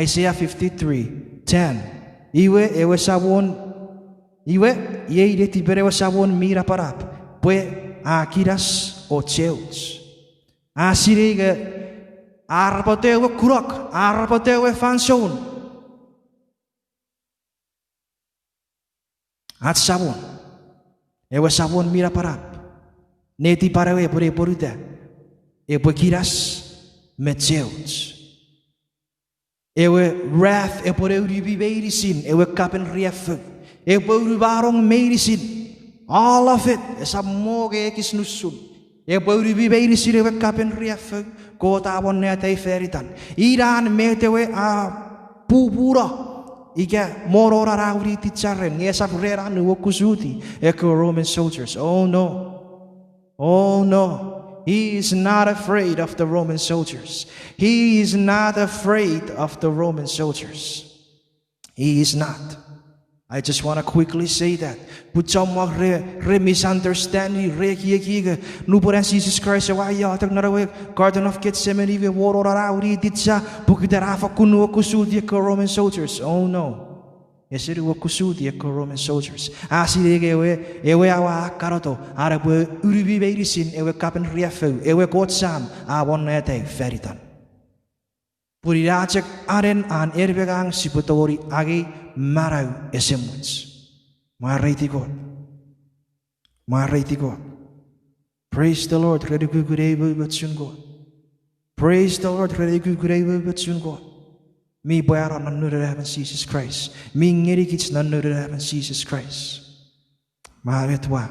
Isaiah fifty-three ten. Iwe ewe Samon, iwe, iei netipen ewe Samon mi napanap, pwe a kinas o cheoch. A sinei nge a arapoto ewe kunok, a arapoto ewe fansoun. Ach Samon, ewe Samon mi napanap, netipan ewe epwe ne ponuta, epwe kinas me cheoch. Ewe wrath epwe ne unumi meinisin ewe kapen riaffou. Epwe unumanong meinisin. All of it. Esap mo nge ekis nusun. Epwe unumi meinisin ewe kapen riaffou Kot a monneta fan itan. Inan met ewe a pupuno ika mononon a winiti charen, nge esap ren an nuokusuti ekkewe Roman soldiers. Oh no. Oh no. He is not afraid of the Roman soldiers. He is not afraid of the Roman soldiers. He is not. I just want to quickly say that. Pwe chommong re, re misunderstand, re ekieki nge nupwen an Jises Kraist ewe a iotek non ewe Garden of Gethsemane iwe mononon a winiti charen, pokiten a fakkun nuokusuti ekkewe Roman soldiers. Oh no. Ese nuokusuti ekkewe Roman soldiers. A sinei nge ewe, ewe aua a kanoto, are pwe unumi meinisin ewe kapen riaffou, ewe Kot Sam a monneta fan itan. Pun ina chok anen an en me ngang sipwe tongeni angei manau esemuch. Mwareiti Kot. Mwareiti Kot. Praise the Lord ren ukukun ei umoumochun Kot. Praise the Lord ren ukukun ei umoumochun Kot mi pwano non Noun Anaemon Jises Kraist, mi ngenikich non Noun Anaemon Jises Kraist. Ma met wa,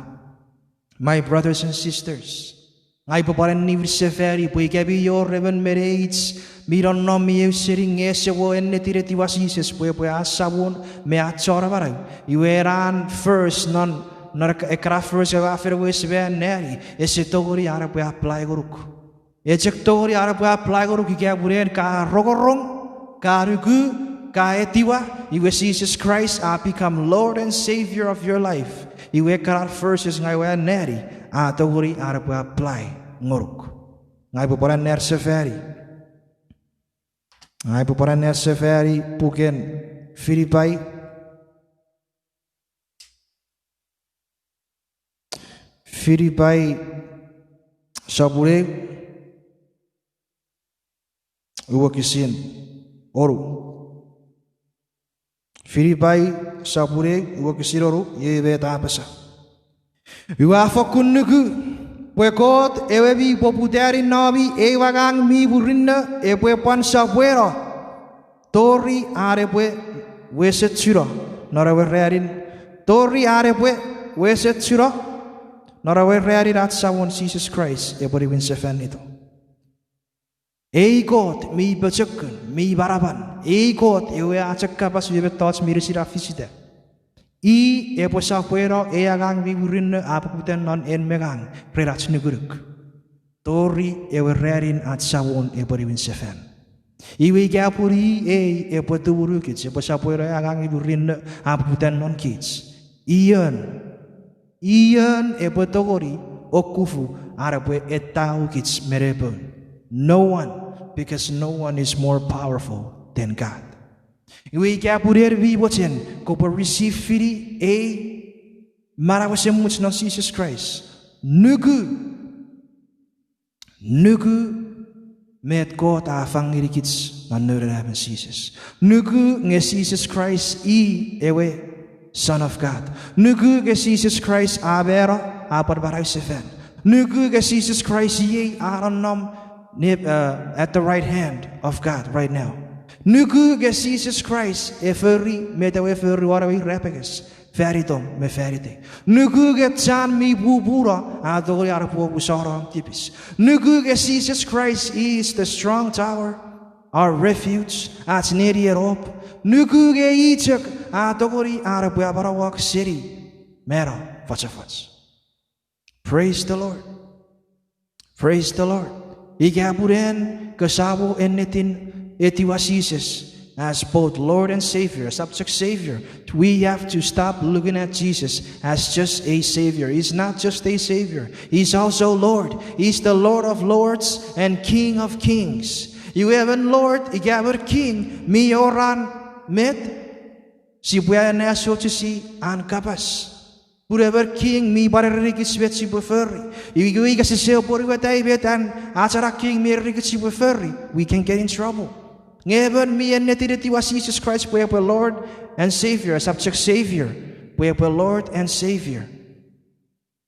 my brothers and sisters, ngang upwe pwan niwin sefani pwe ika mi wor emon me neich mi nonnom mi eu sening nge ese mo ennetin etiwa Jises pwe epwe an Samon me an Chon Amanau, iwe ena verse non, non ekkana verse ewe a fen wes me anneani, ese tongeni an epwe apply ngonuk. E chok tongeni an epwe apply ngonuk ika pun en ka rongorong, ka nuku, ka etiwa, iwe Jises Kraist a become Lord and Savior of your life. Iwe ekkana verses ngang ua anneani, a tongeni an epwe apply ngonuk. Ngang upwe pwan anneani sefani. Ngang upwe pwan anneani sefani puken Filipai. Filipai sopun eu, wokisin onu. Filipai sopun eu, wokisin onu, iei met a apasa. Ua fokkun nuku pwe Kot ewe mi poputani nomi ew angang mi murinno epwe pwan sopweno tori an epwe wesechuno non ewe ranin, tori an epwe wesechuno non ewe ranin ach Samon Jises Kraist epwe niwinsefanito. Ei Kot mi pochokun, mi manaman, ei Kot ewe a chok kapas me mettoch meinisin a fisita. I epwe sopweno ei angang mi murinno a poputa non en me ngang ren ach nukunuk, tori ewe ranin ach Samon epwe niwinsefan. Iwe ika pun i ei epwe tumunukich, epwe sopweno ei angang mi murinno a poputa non kich, ion, ion epwe tongeni okufu an epwe ettaukich me nepoun? No one, because no one is more powerful than God. Iwe ika pun en mi mochen kopwe receive-ini ei manau esemuch non Jises Kraist, nuku, nuku met Kot a fang ngenikich non Noun Anaemon Jises. Nuku nge Jises Kraist i ewe Son of God. Nuku nge Jises Kraist a mano, a pwan manausefan. Nuku nge Jises Kraist iei a nonnom ne, uh, at the right hand of God right now. Nuku nge Jises Kraist e fori met ewe fori won ewe irapenges fan itom me fan itei. Nuku nge chan mi pupuno a tongeni an epwe omusano om tipis. Nuku nge Jises Kraist is the strong tower, our refuge, ach nenien op. Nuku nge i chok a tongeni an epwe amanauok seni mano fochofoch. Praise the Lord. Praise the Lord. Ika pun en kesamo ennetin etiwa Jises as both Lord and Savior, esap chok Savior. We have to stop looking at Jesus as just a Savior. He's not just a Savior. He's also Lord. He's the Lord of Lords and King of Kings. Iwe emon Lord, ika emon King, mi wor an met, sipwe anneasochisi an kapas. Pun emon king mi pwan erenikich met sipwe fori. Iwe ika sise apwonueta met an ach ena king mi erenikich sipwe fori, we can get in trouble. Nge emon mi ennetin etiwa Jises Kraist pwe epwe Lord and Savior, esap chok Savior, pwe epwe Lord and Savior,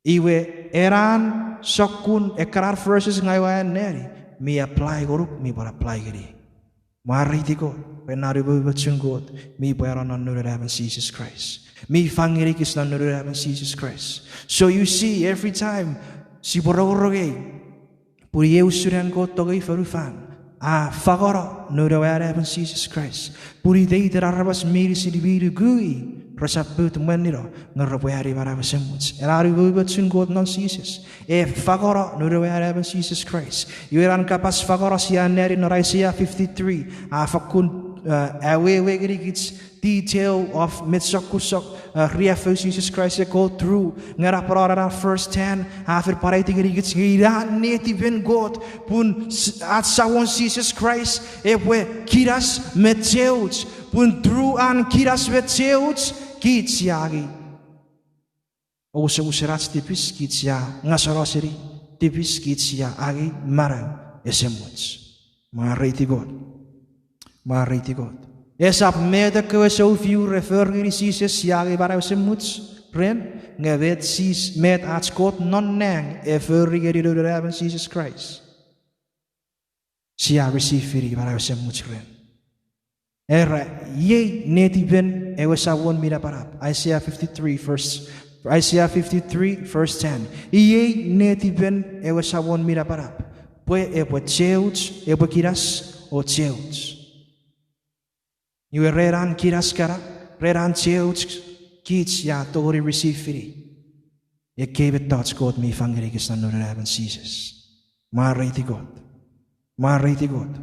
iwe ena sokkun ekkanan verses ngang ua anneani mi apply ngonuk, mi pwan apply ngeniei. Mwareiti Kot, pwe ena umoumochun Kot mi pwano non Noun Anaemon Jises Kraist, mi fang ngenikich non Noun Anaemon Jises Kraist. So you see, every time sipwe rongorong ei, pun iei usun an Kot tongei fonufan, a fangeno Noun we Anaemon Jises Kraist, pun iteiten aramas meinisin mi nuku i resap mut mwanino nge repwe ani manau esemuch. Ena umoumochun Kot non Jises e fangeno Noun we Anaemon Jises Kraist. Iwe ena kapas fangeno sia anneani non Isaiah fifty-three a fakkun, uh, awewe ngenikich detail of met sokkun sok, uh, riaffou Jises Kraist e go through. Nge napanapan ena first ten a fen pwan aiti ngenikich nge ina netipen Kot pun ach Samon Jises Kraist epwe kinas me cheuch, pun through an kinas me cheuch kich sia angei omusomusen ach tipis, kich sia ngaseno seni tipis, kich sia angei manau esemuch. Mwareiti Kot. Mwareiti Kot. Esap met ekkewe soufiu re fori ngeni Jises sia angei manau esemuch ren, nge met Jis-, met ach Kot non nang e fori ngeni Noun Anaemon Jises Kraist, sia receive-ini manau esemuch ren. Era, iei netipen ewe Samon mi napanap. Isaiah fifty-three, verse, Isaiah fifty-three, verse ten. Iei netipen ewe Samon mi napanap, pwe epwe cheuch, epwe kinas o cheuch. Iwe ren an kinas kana, ren an cheuch, kich sia tongeni receive-ini ekkei mettoch Kot mi fang ngenikich non Noun Anaemon Jises. Mwareiti Kot. Mwareiti Kot.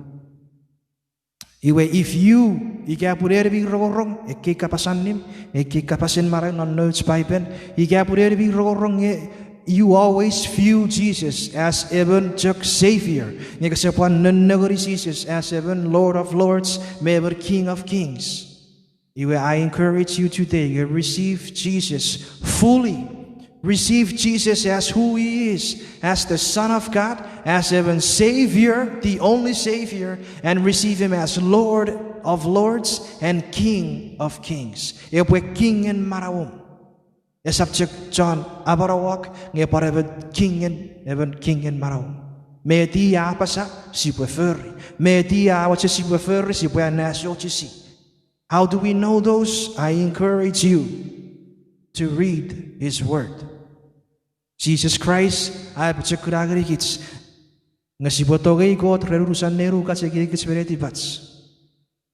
Iwe if you, ika pun en mi rongorong ekkei kapas allim, ekkei kapasen manau non nouch Paipen, ika pun en mi rongorong nge you always view Jesus as emon chok Savior, nge kese pwan nennengeni Jesus as emon Lord of Lords me emon King of Kings, iwe I encourage you today, you receive Jesus fully. Receive Jesus as who he is, as the Son of God, as emon Savior, the only Savior, and receive him as Lord of Lords and King of Kings. Epwe kingen manauom. Esap chok chon amanauok, nge pwan emon kingen, emon kingen manauom. Met i a apasa, sipwe fori. Met i a mochen sipwe fori, sipwe anneasochisi. How do we know those? I encourage you to read his word. Jises Kraist a apochokuna ngenikich nge sipwe tongei Kot ren unusan nenukan ekiekich me netipach.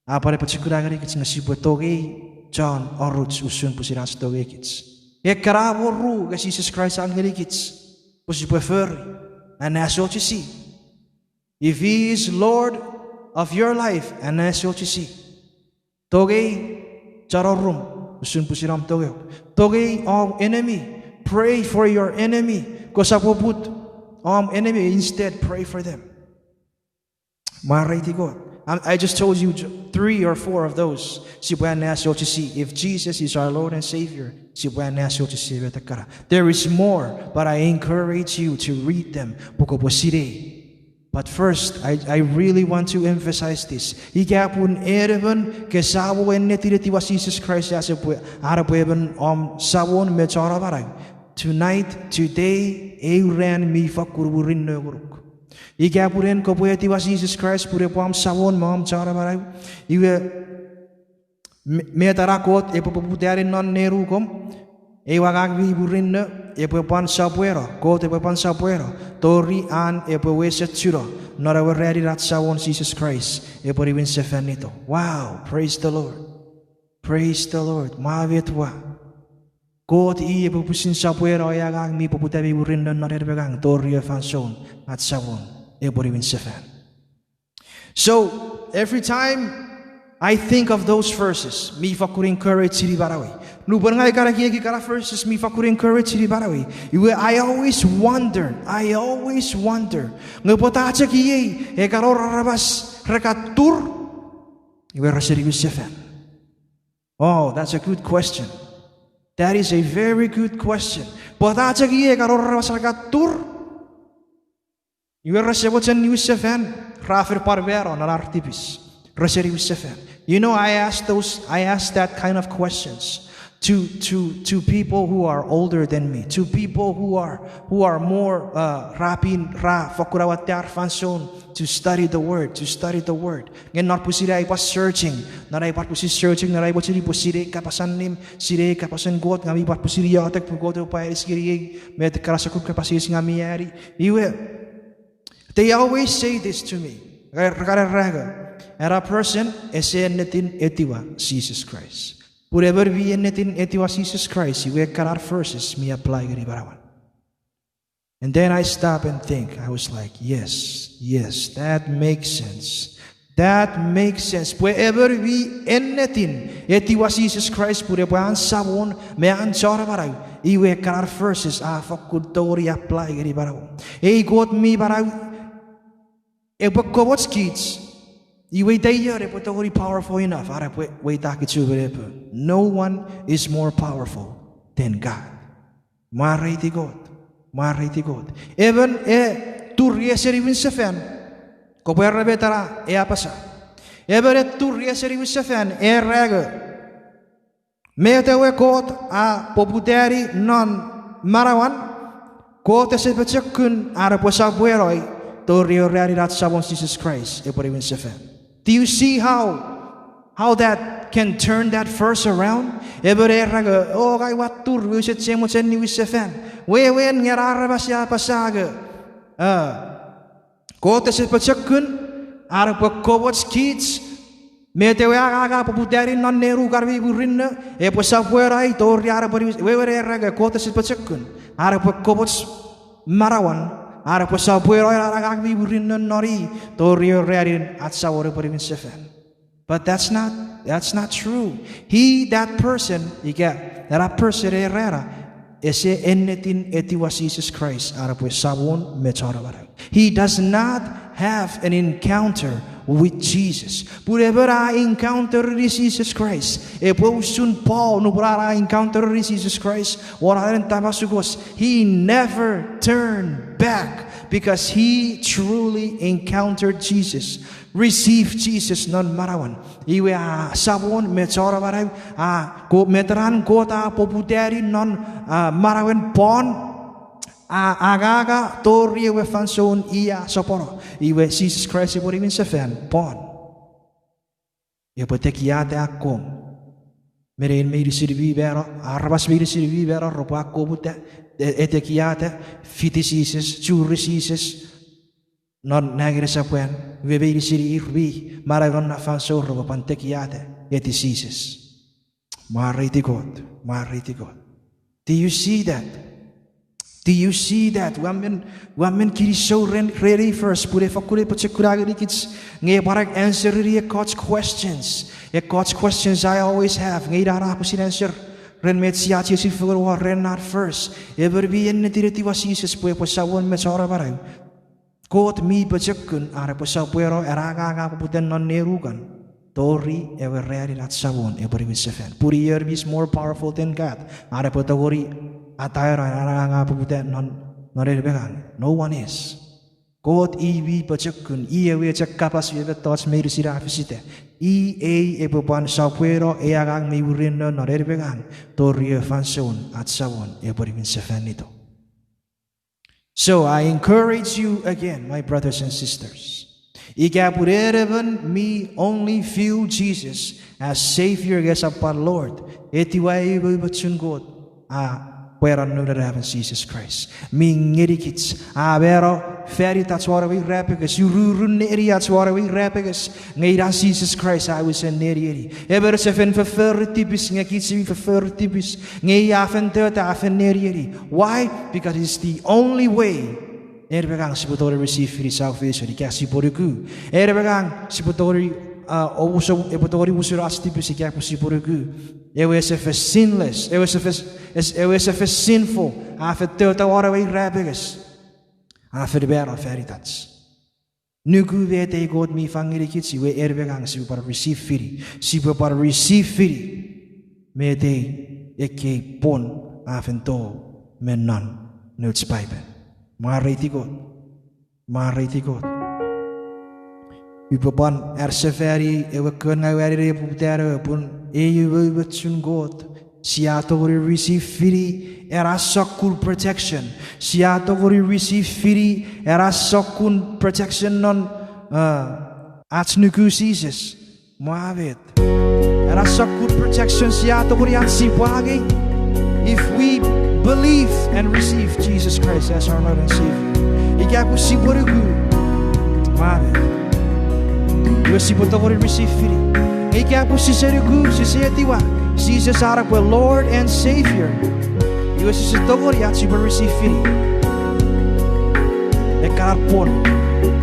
A pwan apochokuna ngenikich nge sipwe tongei chon oruch usun pwisin ach tongeikich. Ekkana mwo ru nge Jises Kraist a ngenikich pwe sipwe fori, anneasochisi. If he is Lord of your life, anneasochisi. Tongei chon orum usun pwisin om tongeok. Tongei om enemy. Pray for your enemy. Kosap oput om enemy, instead pray for them. Mwareiti Kot. I just told you three or four of those. Sipwe anneasochisi. If Jesus is our Lord and Savior, sipwe anneasochisi met ekkana. There is more, but I encourage you to read them pwe kopwe sinei. But first, I, I really want to emphasize this. Ika pun en emon kesamo ennetin etiwa Jises Kraist as epwe, an epwe emon om Samon me chon amanau, tonight, today, eu ran mi fakkun murinno ngonuk. Ika pun en kopwe etiwa Jises Kraist pun epwe om Samon me om Chon Amanau, iwe, me, met ena Kot epwe poputani non nenukom, ewe angang mi murinno epwe pwan sopweno, Kot epwe pwan sopweno, tori an epwe wesen chuno non ewe ranin ach Samon Jises Kraist epwe niwin sefanito. Wow, praise the Lord. Praise the Lord. Mwa met wa. Kot i epwe pwisin sopweno ewe angang mi poputa mi murinno non en me ngang tori ewe fansoun ach Samon epwe niwin sefan. So, every time I think of those verses, mi fakkun encourage-ini manauei. Nupwen ngang ua kan ekieki ekkana verses, mi fakkun encourage-ini manauei. Iwe, I always wonder, I always wonder, nge pwata chok iei ekkan wor aramas re kan tur, iwe rese niwin sefan? Oh, that's a good question. That is a very good question. Pwata chok iei ekkan wor aramas re kan tur, iwe rese mochen niwin sefan, ra fen pwan mano non ar tipis, rese niwin sefan? You know, I ask those, I ask that kind of questions to, to, to people who are older than me, to people who are, who are more, uh, ra pin, ra fokkun awatte ar fansoun to study the word, to study the word. Nge non pwisin ai pwan searching, non ai pwan pwisin searching, non ai mochen pwe sinei kapas allim, sinei kapasen Kot, ngang mi pwan pwisin iotek pwe Kot epwe pwan aiti ngeniei met ekkana sokkun kapas eis ngang mi ani. Iwe, they always say this to me. Re kan era nge, ena person ese ennetin etiwa Jises Kraist. Pun emon mi ennetin etiwa Jises Kraist, iwe ekkana verses mi apply ngeni manauan. And then I stop and think. I was like, yes, yes, that makes sense. That makes sense. Pwe emon mi ennetin etiwa Jises Kraist pun epwe an Samon me an Chon Amanau, iwe ekkana verses a fakkun tongeni apply ngeni manauom. Ei Kot mi manau epwe komoch kich, iwe ita ion epwe tongeni powerful enough an epwe weita kich me nepoun? No one is more powerful than God. Mwareiti Kot. Mwareiti Kot. Emon e tur ese niwin sefan, kopwe era met ena e apasa. Emon e tur ese niwin sefan, e era nge, met ewe Kot a poputani non manauan, Kot ese pochokun an epwe sopwenoi tori ewe ranin ach Samon Jises Kraist epwe niwin sefan. Do you see how, how that can turn that verse around? Emon e era nge, o, ngang ua tur, use chok mochen niwin sefan. Wewen nge ena aramas a apasa nge, a, Kot ese pochokun an epwe komoch kich, met ewe angang a poputani non nenukan mi murinno, epwe sopwenoi tori an epwe niwin, wewen e era nge Kot ese pochokun an epwe komoch manauan, an epwe sopwenoi ena angang mi murinno non i tori ewe ranin ach Samon epwe niwin sefan. But that's not, that's not true. He, that person, ika ena person e era ena, ese ennetin etiwa Jises Kraist an epwe Samon me Chon Amanau. He does not have an encounter with Jesus. Pun emon a encounter-ini Jises Kraist, epwe usun Paul nupwen an a encounter-ini Jises Kraist won anen Tamaskus, he never turned back because he truly encountered Jesus. Receive Jesus non manauan. Iwe a Samon me Chon Amanau, a, ko, met ena Kot a poputani non, a, manauen Paul, a, anganga tori ewe fansoun i a sopweno. Iwe Jises Kraist epwe niwin sefan Paul. Epwe tekiata akkom. Me nein meinisin mi mano, aramas meinisin mi mano repwe akkomuta, e, e tekiata, fiti Jises, churi Jises non nang ina sapwan, iwe meinisin ir mi manau non na fansoun repwe pwan tekiata eti Jises. Mwareiti Kot, mwareiti Kot. Do you see that? Do you see that? Ua men, ua men kinisou ren, ren ei verse pun e fakkun pochokun ngenikich, nge pwan answer-ini ekkoch questions. Ekkoch questions I always have, nge ina na pwisin answer ren met sia chiechi fengen won ren na verse. Emon mi ennetin etiwa Jises pwe epwe Samon me Chon Amanau, Kot mi pochokun an epwe sopweno ena angang a poputa non nenukan tori ewe ranin ach Samon epwe niwin sefan. Pun ion mi is more powerful than God an epwe tongeni ataeno ena angang a poputa non, non en me ngang? No one is. Kot i mi pochokun, i ewe chok kapas me mettoch meinisin a fisita. I ei epwe pwan sopweno ei angang mi murinno non en me ngang tori ewe fansoun ach Samon epwe niwin sefanito. So I encourage you again, my brothers and sisters. Ika pun en emon mi only view Jesus as Savior nge esap pwan Lord, etiwa ei umoumochun Kot a pwe non Noun Anaemon Jises Kraist mi ngenikich, a mano fanitach won ewe irapenges, ururun neniach won ewe irapenges, nge ina Jises Kraist a wisen nenieni. Emon ese fen fofori tipis nge kich mi fofori tipis, nge i a fen tota a fen nenieni. Why? Because it's the only way en me ngang sipwe tongeni receive-ini salvation ika sipwe nuku. En me ngang sipwe tongeni, a, omuso-, epwe tongeni musuno ach tipis ika pwe sipwe nuku ewe ese fen sinless, ewe ese fen, es-, ewe ese fen sinful, a fen tota won ewe irapenges, a fen mano fanitach. Nuku met ei Kot mi fang ngenikich, iwe en me ngang sipwe pwan receive-ini, sipwe pwan receive-ini met ei ekkei pwon a fen tou me non nouch Paipen. Mwareiti Kot. Mwareiti Kot. Upwe pwan asefani ewe kon ngang ua aneani epwe poputa ne pun ei umoumochun Kot, sia tongeni receive-ini ena sokkun protection. Sia tongeni receive-ini ena sokkun protection non, a, ach nuku Jises. Mwa met. Ena sokkun protection sia tongeni ach sipwe angei if we believe and receive Jesus Christ as our Lord and Savior. Ika pwe sipwe nuku. Mwa met. Iwe sipwe tongeni receive-ini. Ika pwe sise nuku, sise etiwa Jises an epwe Lord and Savior, iwe sise tongeni ach sipwe receive-ini ekkana pwon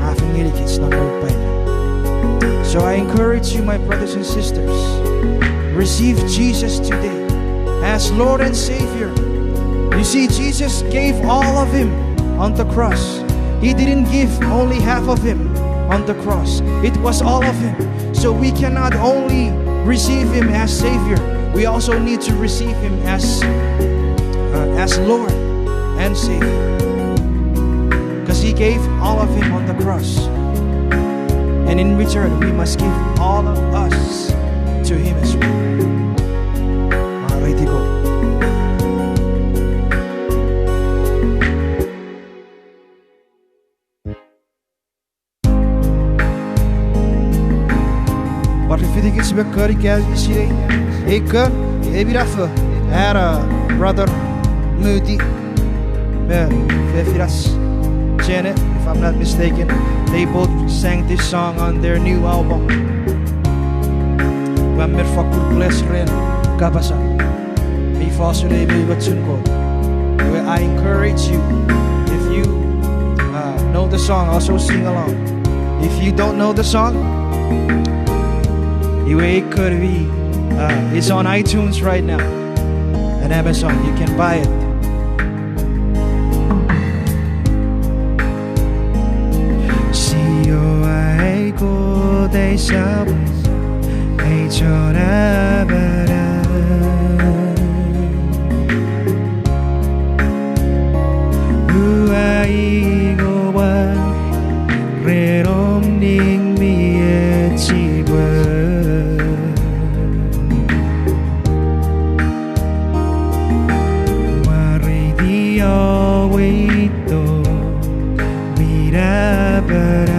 a fen ngenikich non ewe Paipen. So I encourage you, my brothers and sisters, receive Jesus today as Lord and Savior. You see, Jesus gave all of him on the cross. He didn't give only half of him on the cross. It was all of him. So we cannot only receive him as Savior, we also need to receive him as, uh, as Lord and Savior. Because he gave all of him on the cross. And in return, we must give all of us to him as well. Mwareiti Kot. Pwan fitikich me kori kami sinei ei kon, ei minafo, era Brother Muti me fefinach Janet, if I'm not mistaken, they both sang this song on their new album. Ua men fakkun bless ren kapasan mi fosun ei umoumochun Kot. Iwe, I encourage you, if you, uh, know the song, also sing along. If you don't know the song, iwe, it could be, uh, it's on iTunes right now and Amazon. You can buy it. Siowa ei Kot ei Samon, ei Chon Amanau. Ua ingowa ren om ning mi echiwa. Mwareiti om wato mi napanap.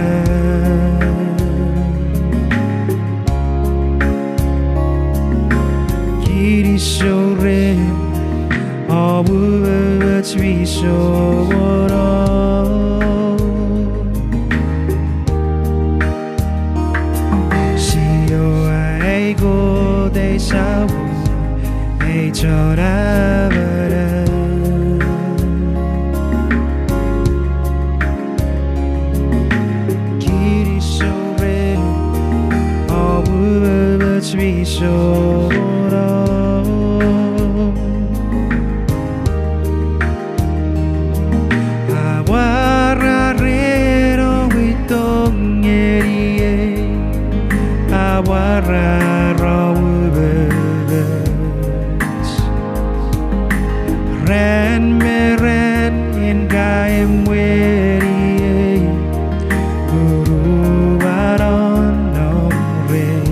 Kinisou ren om umoumoch mi somono. Siowa ei Kot ei Samon, ei Chon Amanau. Kinisou ren om umoumoch mi somono. Amwarar ren om witok ngeniei, amwarar om umoumoch. Ran me ran en ka emweniei, punuan om nom rei.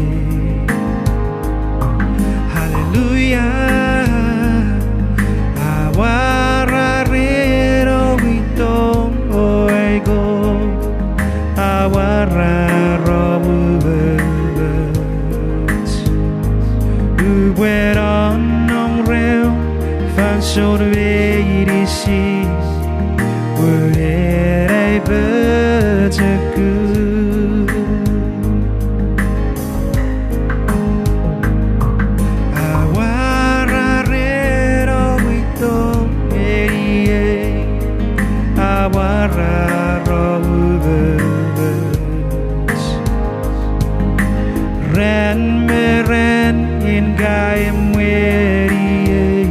Ra ro umoumoch. Upwe nonnom reom fansoun meinisin, pun en ai pochokun. Amwarar ren om itom ngeniei, amwarar om umoumoch. Ran me ran en ka emweniei,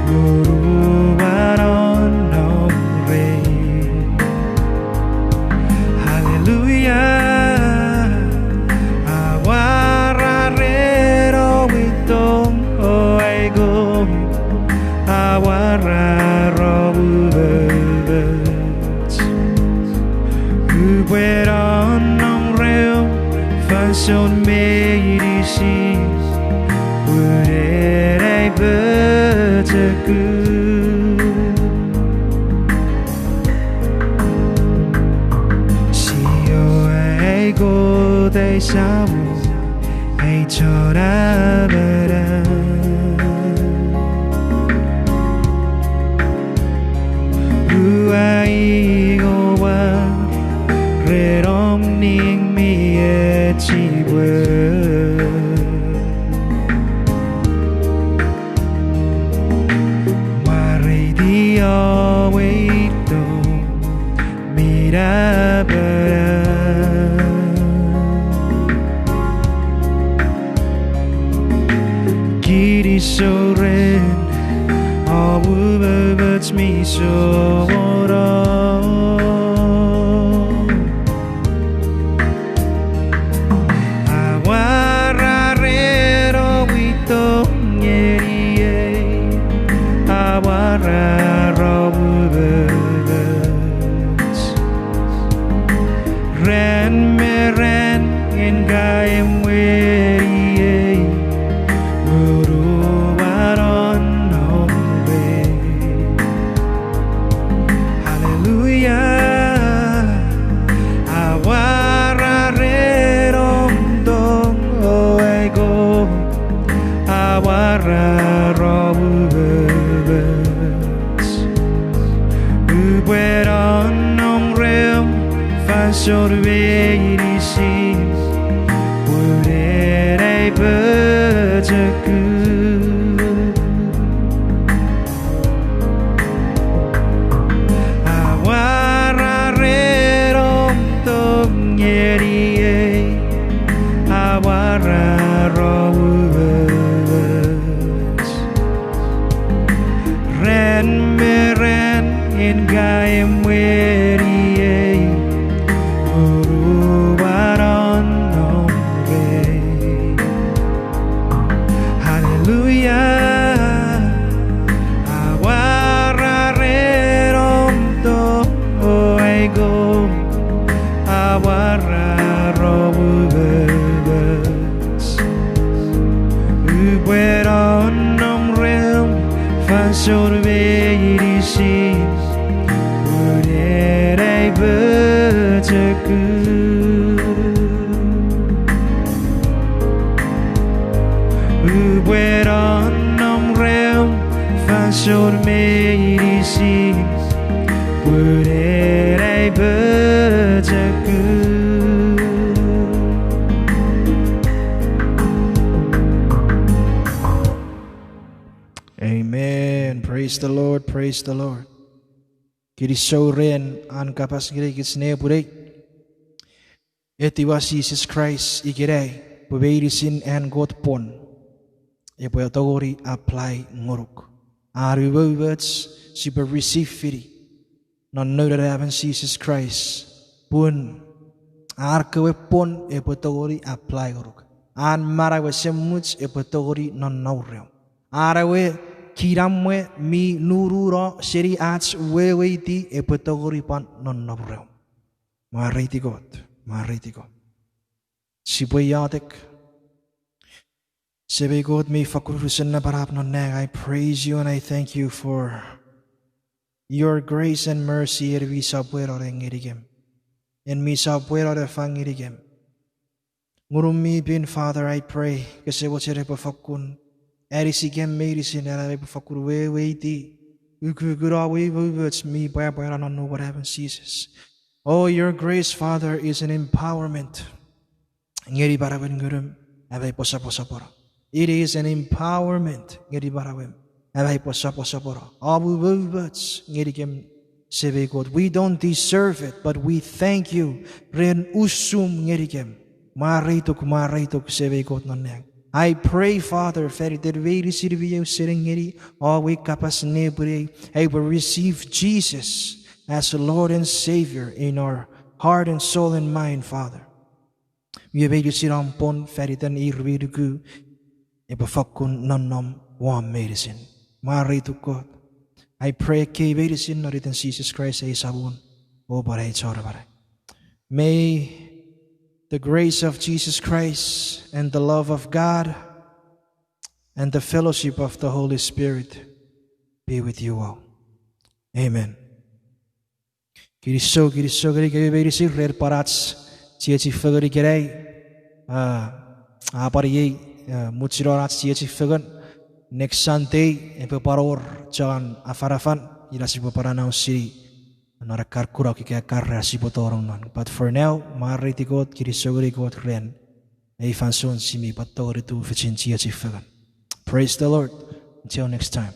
ngunun a nonnom rei. Hallelujah. Amwarar ren om itom, o ai Kot, amwarar om umoumoch. Upwe nonnom reom fansoun meinisin, pun en ai pochokun. Jiowa ai Kot, ai Samon, ai Chon Amanau. Ua ingouei ren om ning mi echipwe mwareiti om we itom mi napanap. Kinisou ren om umoumoch mi somono. Amwarar ren om itom ngeniei, amwarar om umoumoch. Ran me ran en ka emweniei, ngunun a nonnom rei. Hallelujah. Amwarar ren om tong, o ai Kot, amwarar om umoumoch. Upwe nonnom reom fansoun meinisin, pun en ai pochokun. Amwarar ren om tong ngeniei, amwarar om umoumoch. Ran me ran en ka emweniei, ngunun a nonnom rei. Hallelujah. Amwarar ren om tong, o ai Kot, amwarar om umoumoch. Upwe nonnom reom fansoun meinisin, pun en ai pochokun. Upwe nonnom reom fansoun meinisin, pun en ai pochokun. Amen. Praise the Lord. Praise the Lord. Kinisou ren an kapas ngenikich nepwinei. Etiwa Jises Kraist ikenai pwe meinisin an Kot pwon epwe tongeni apply ngonuk. An umoumoch sipwe receive-ini non Noun Anaemon Jises Kraist, pun an kewe pwon epwe tongeni apply ngonuk. An manau esemuch epwe tongeni nonnom reom. An ewe kinamwe mi nununo seni ach weweiti epwe tongeni pwan nonnom reom. Mwareiti Kot, mwareiti Kot. Sipwe iotek. Semei Kot mi fakkun unusen napanap non nang, I praise you and I thank you for your grace and mercy en mi sopweno ngenikem. En mi sopweno ne fang ngenikem. Ngunum mi pin, Father, I pray, kose mochen epwe fokkun anisikem meinisin, ina epwe fokkun weweiti ukukun om umoumoch mi pwapwa non nonnomun emon Jises. Oh, your grace, Father, is an empowerment ngeni manauen ngunum, am aipwe soposopono. It is an empowerment ngeni manauem, am aipwe soposopono. Om umoumoch ngenikem, Semei Kot. We don't deserve it, but we thank you ren usum ngenikem. Mwareituk, mwareituk, Semei Kot non nang. I pray, Father, fan iten meinisin mi ausening ngeni om we kapas nepwinei, aipwe receive Jesus as Lord and Savior in our heart and soul and mind, Father. Iwe meinisin om pwon fan iten ir mi nuku epwe fokkun nonnom won meinisin. Mwareituk Kot. I pray ekkei meinisin non iten Jesus Christ, ei Samon, o pwan ei Chon Amanau. May the grace of Jesus Christ and the love of God and the fellowship of the Holy Spirit be with you all. Amen. Kinisou, kinisou ngenikemi meinisin ren pwan ach chiechi fengen ikenai. A, a pwan iei, a, muchunon ach chiechi fengen. Next Sunday epwe pwan wor chon afanafan, ina sipwe pwan announce-ini non ekkan kunok ika ekkan ran sipwe tonong non. But for now, mwareiti Kot, kinisou ngeni Kot ren ei fansoun si mi pwan tongeni tufichin chiechi fengen. Praise the Lord. Until next time.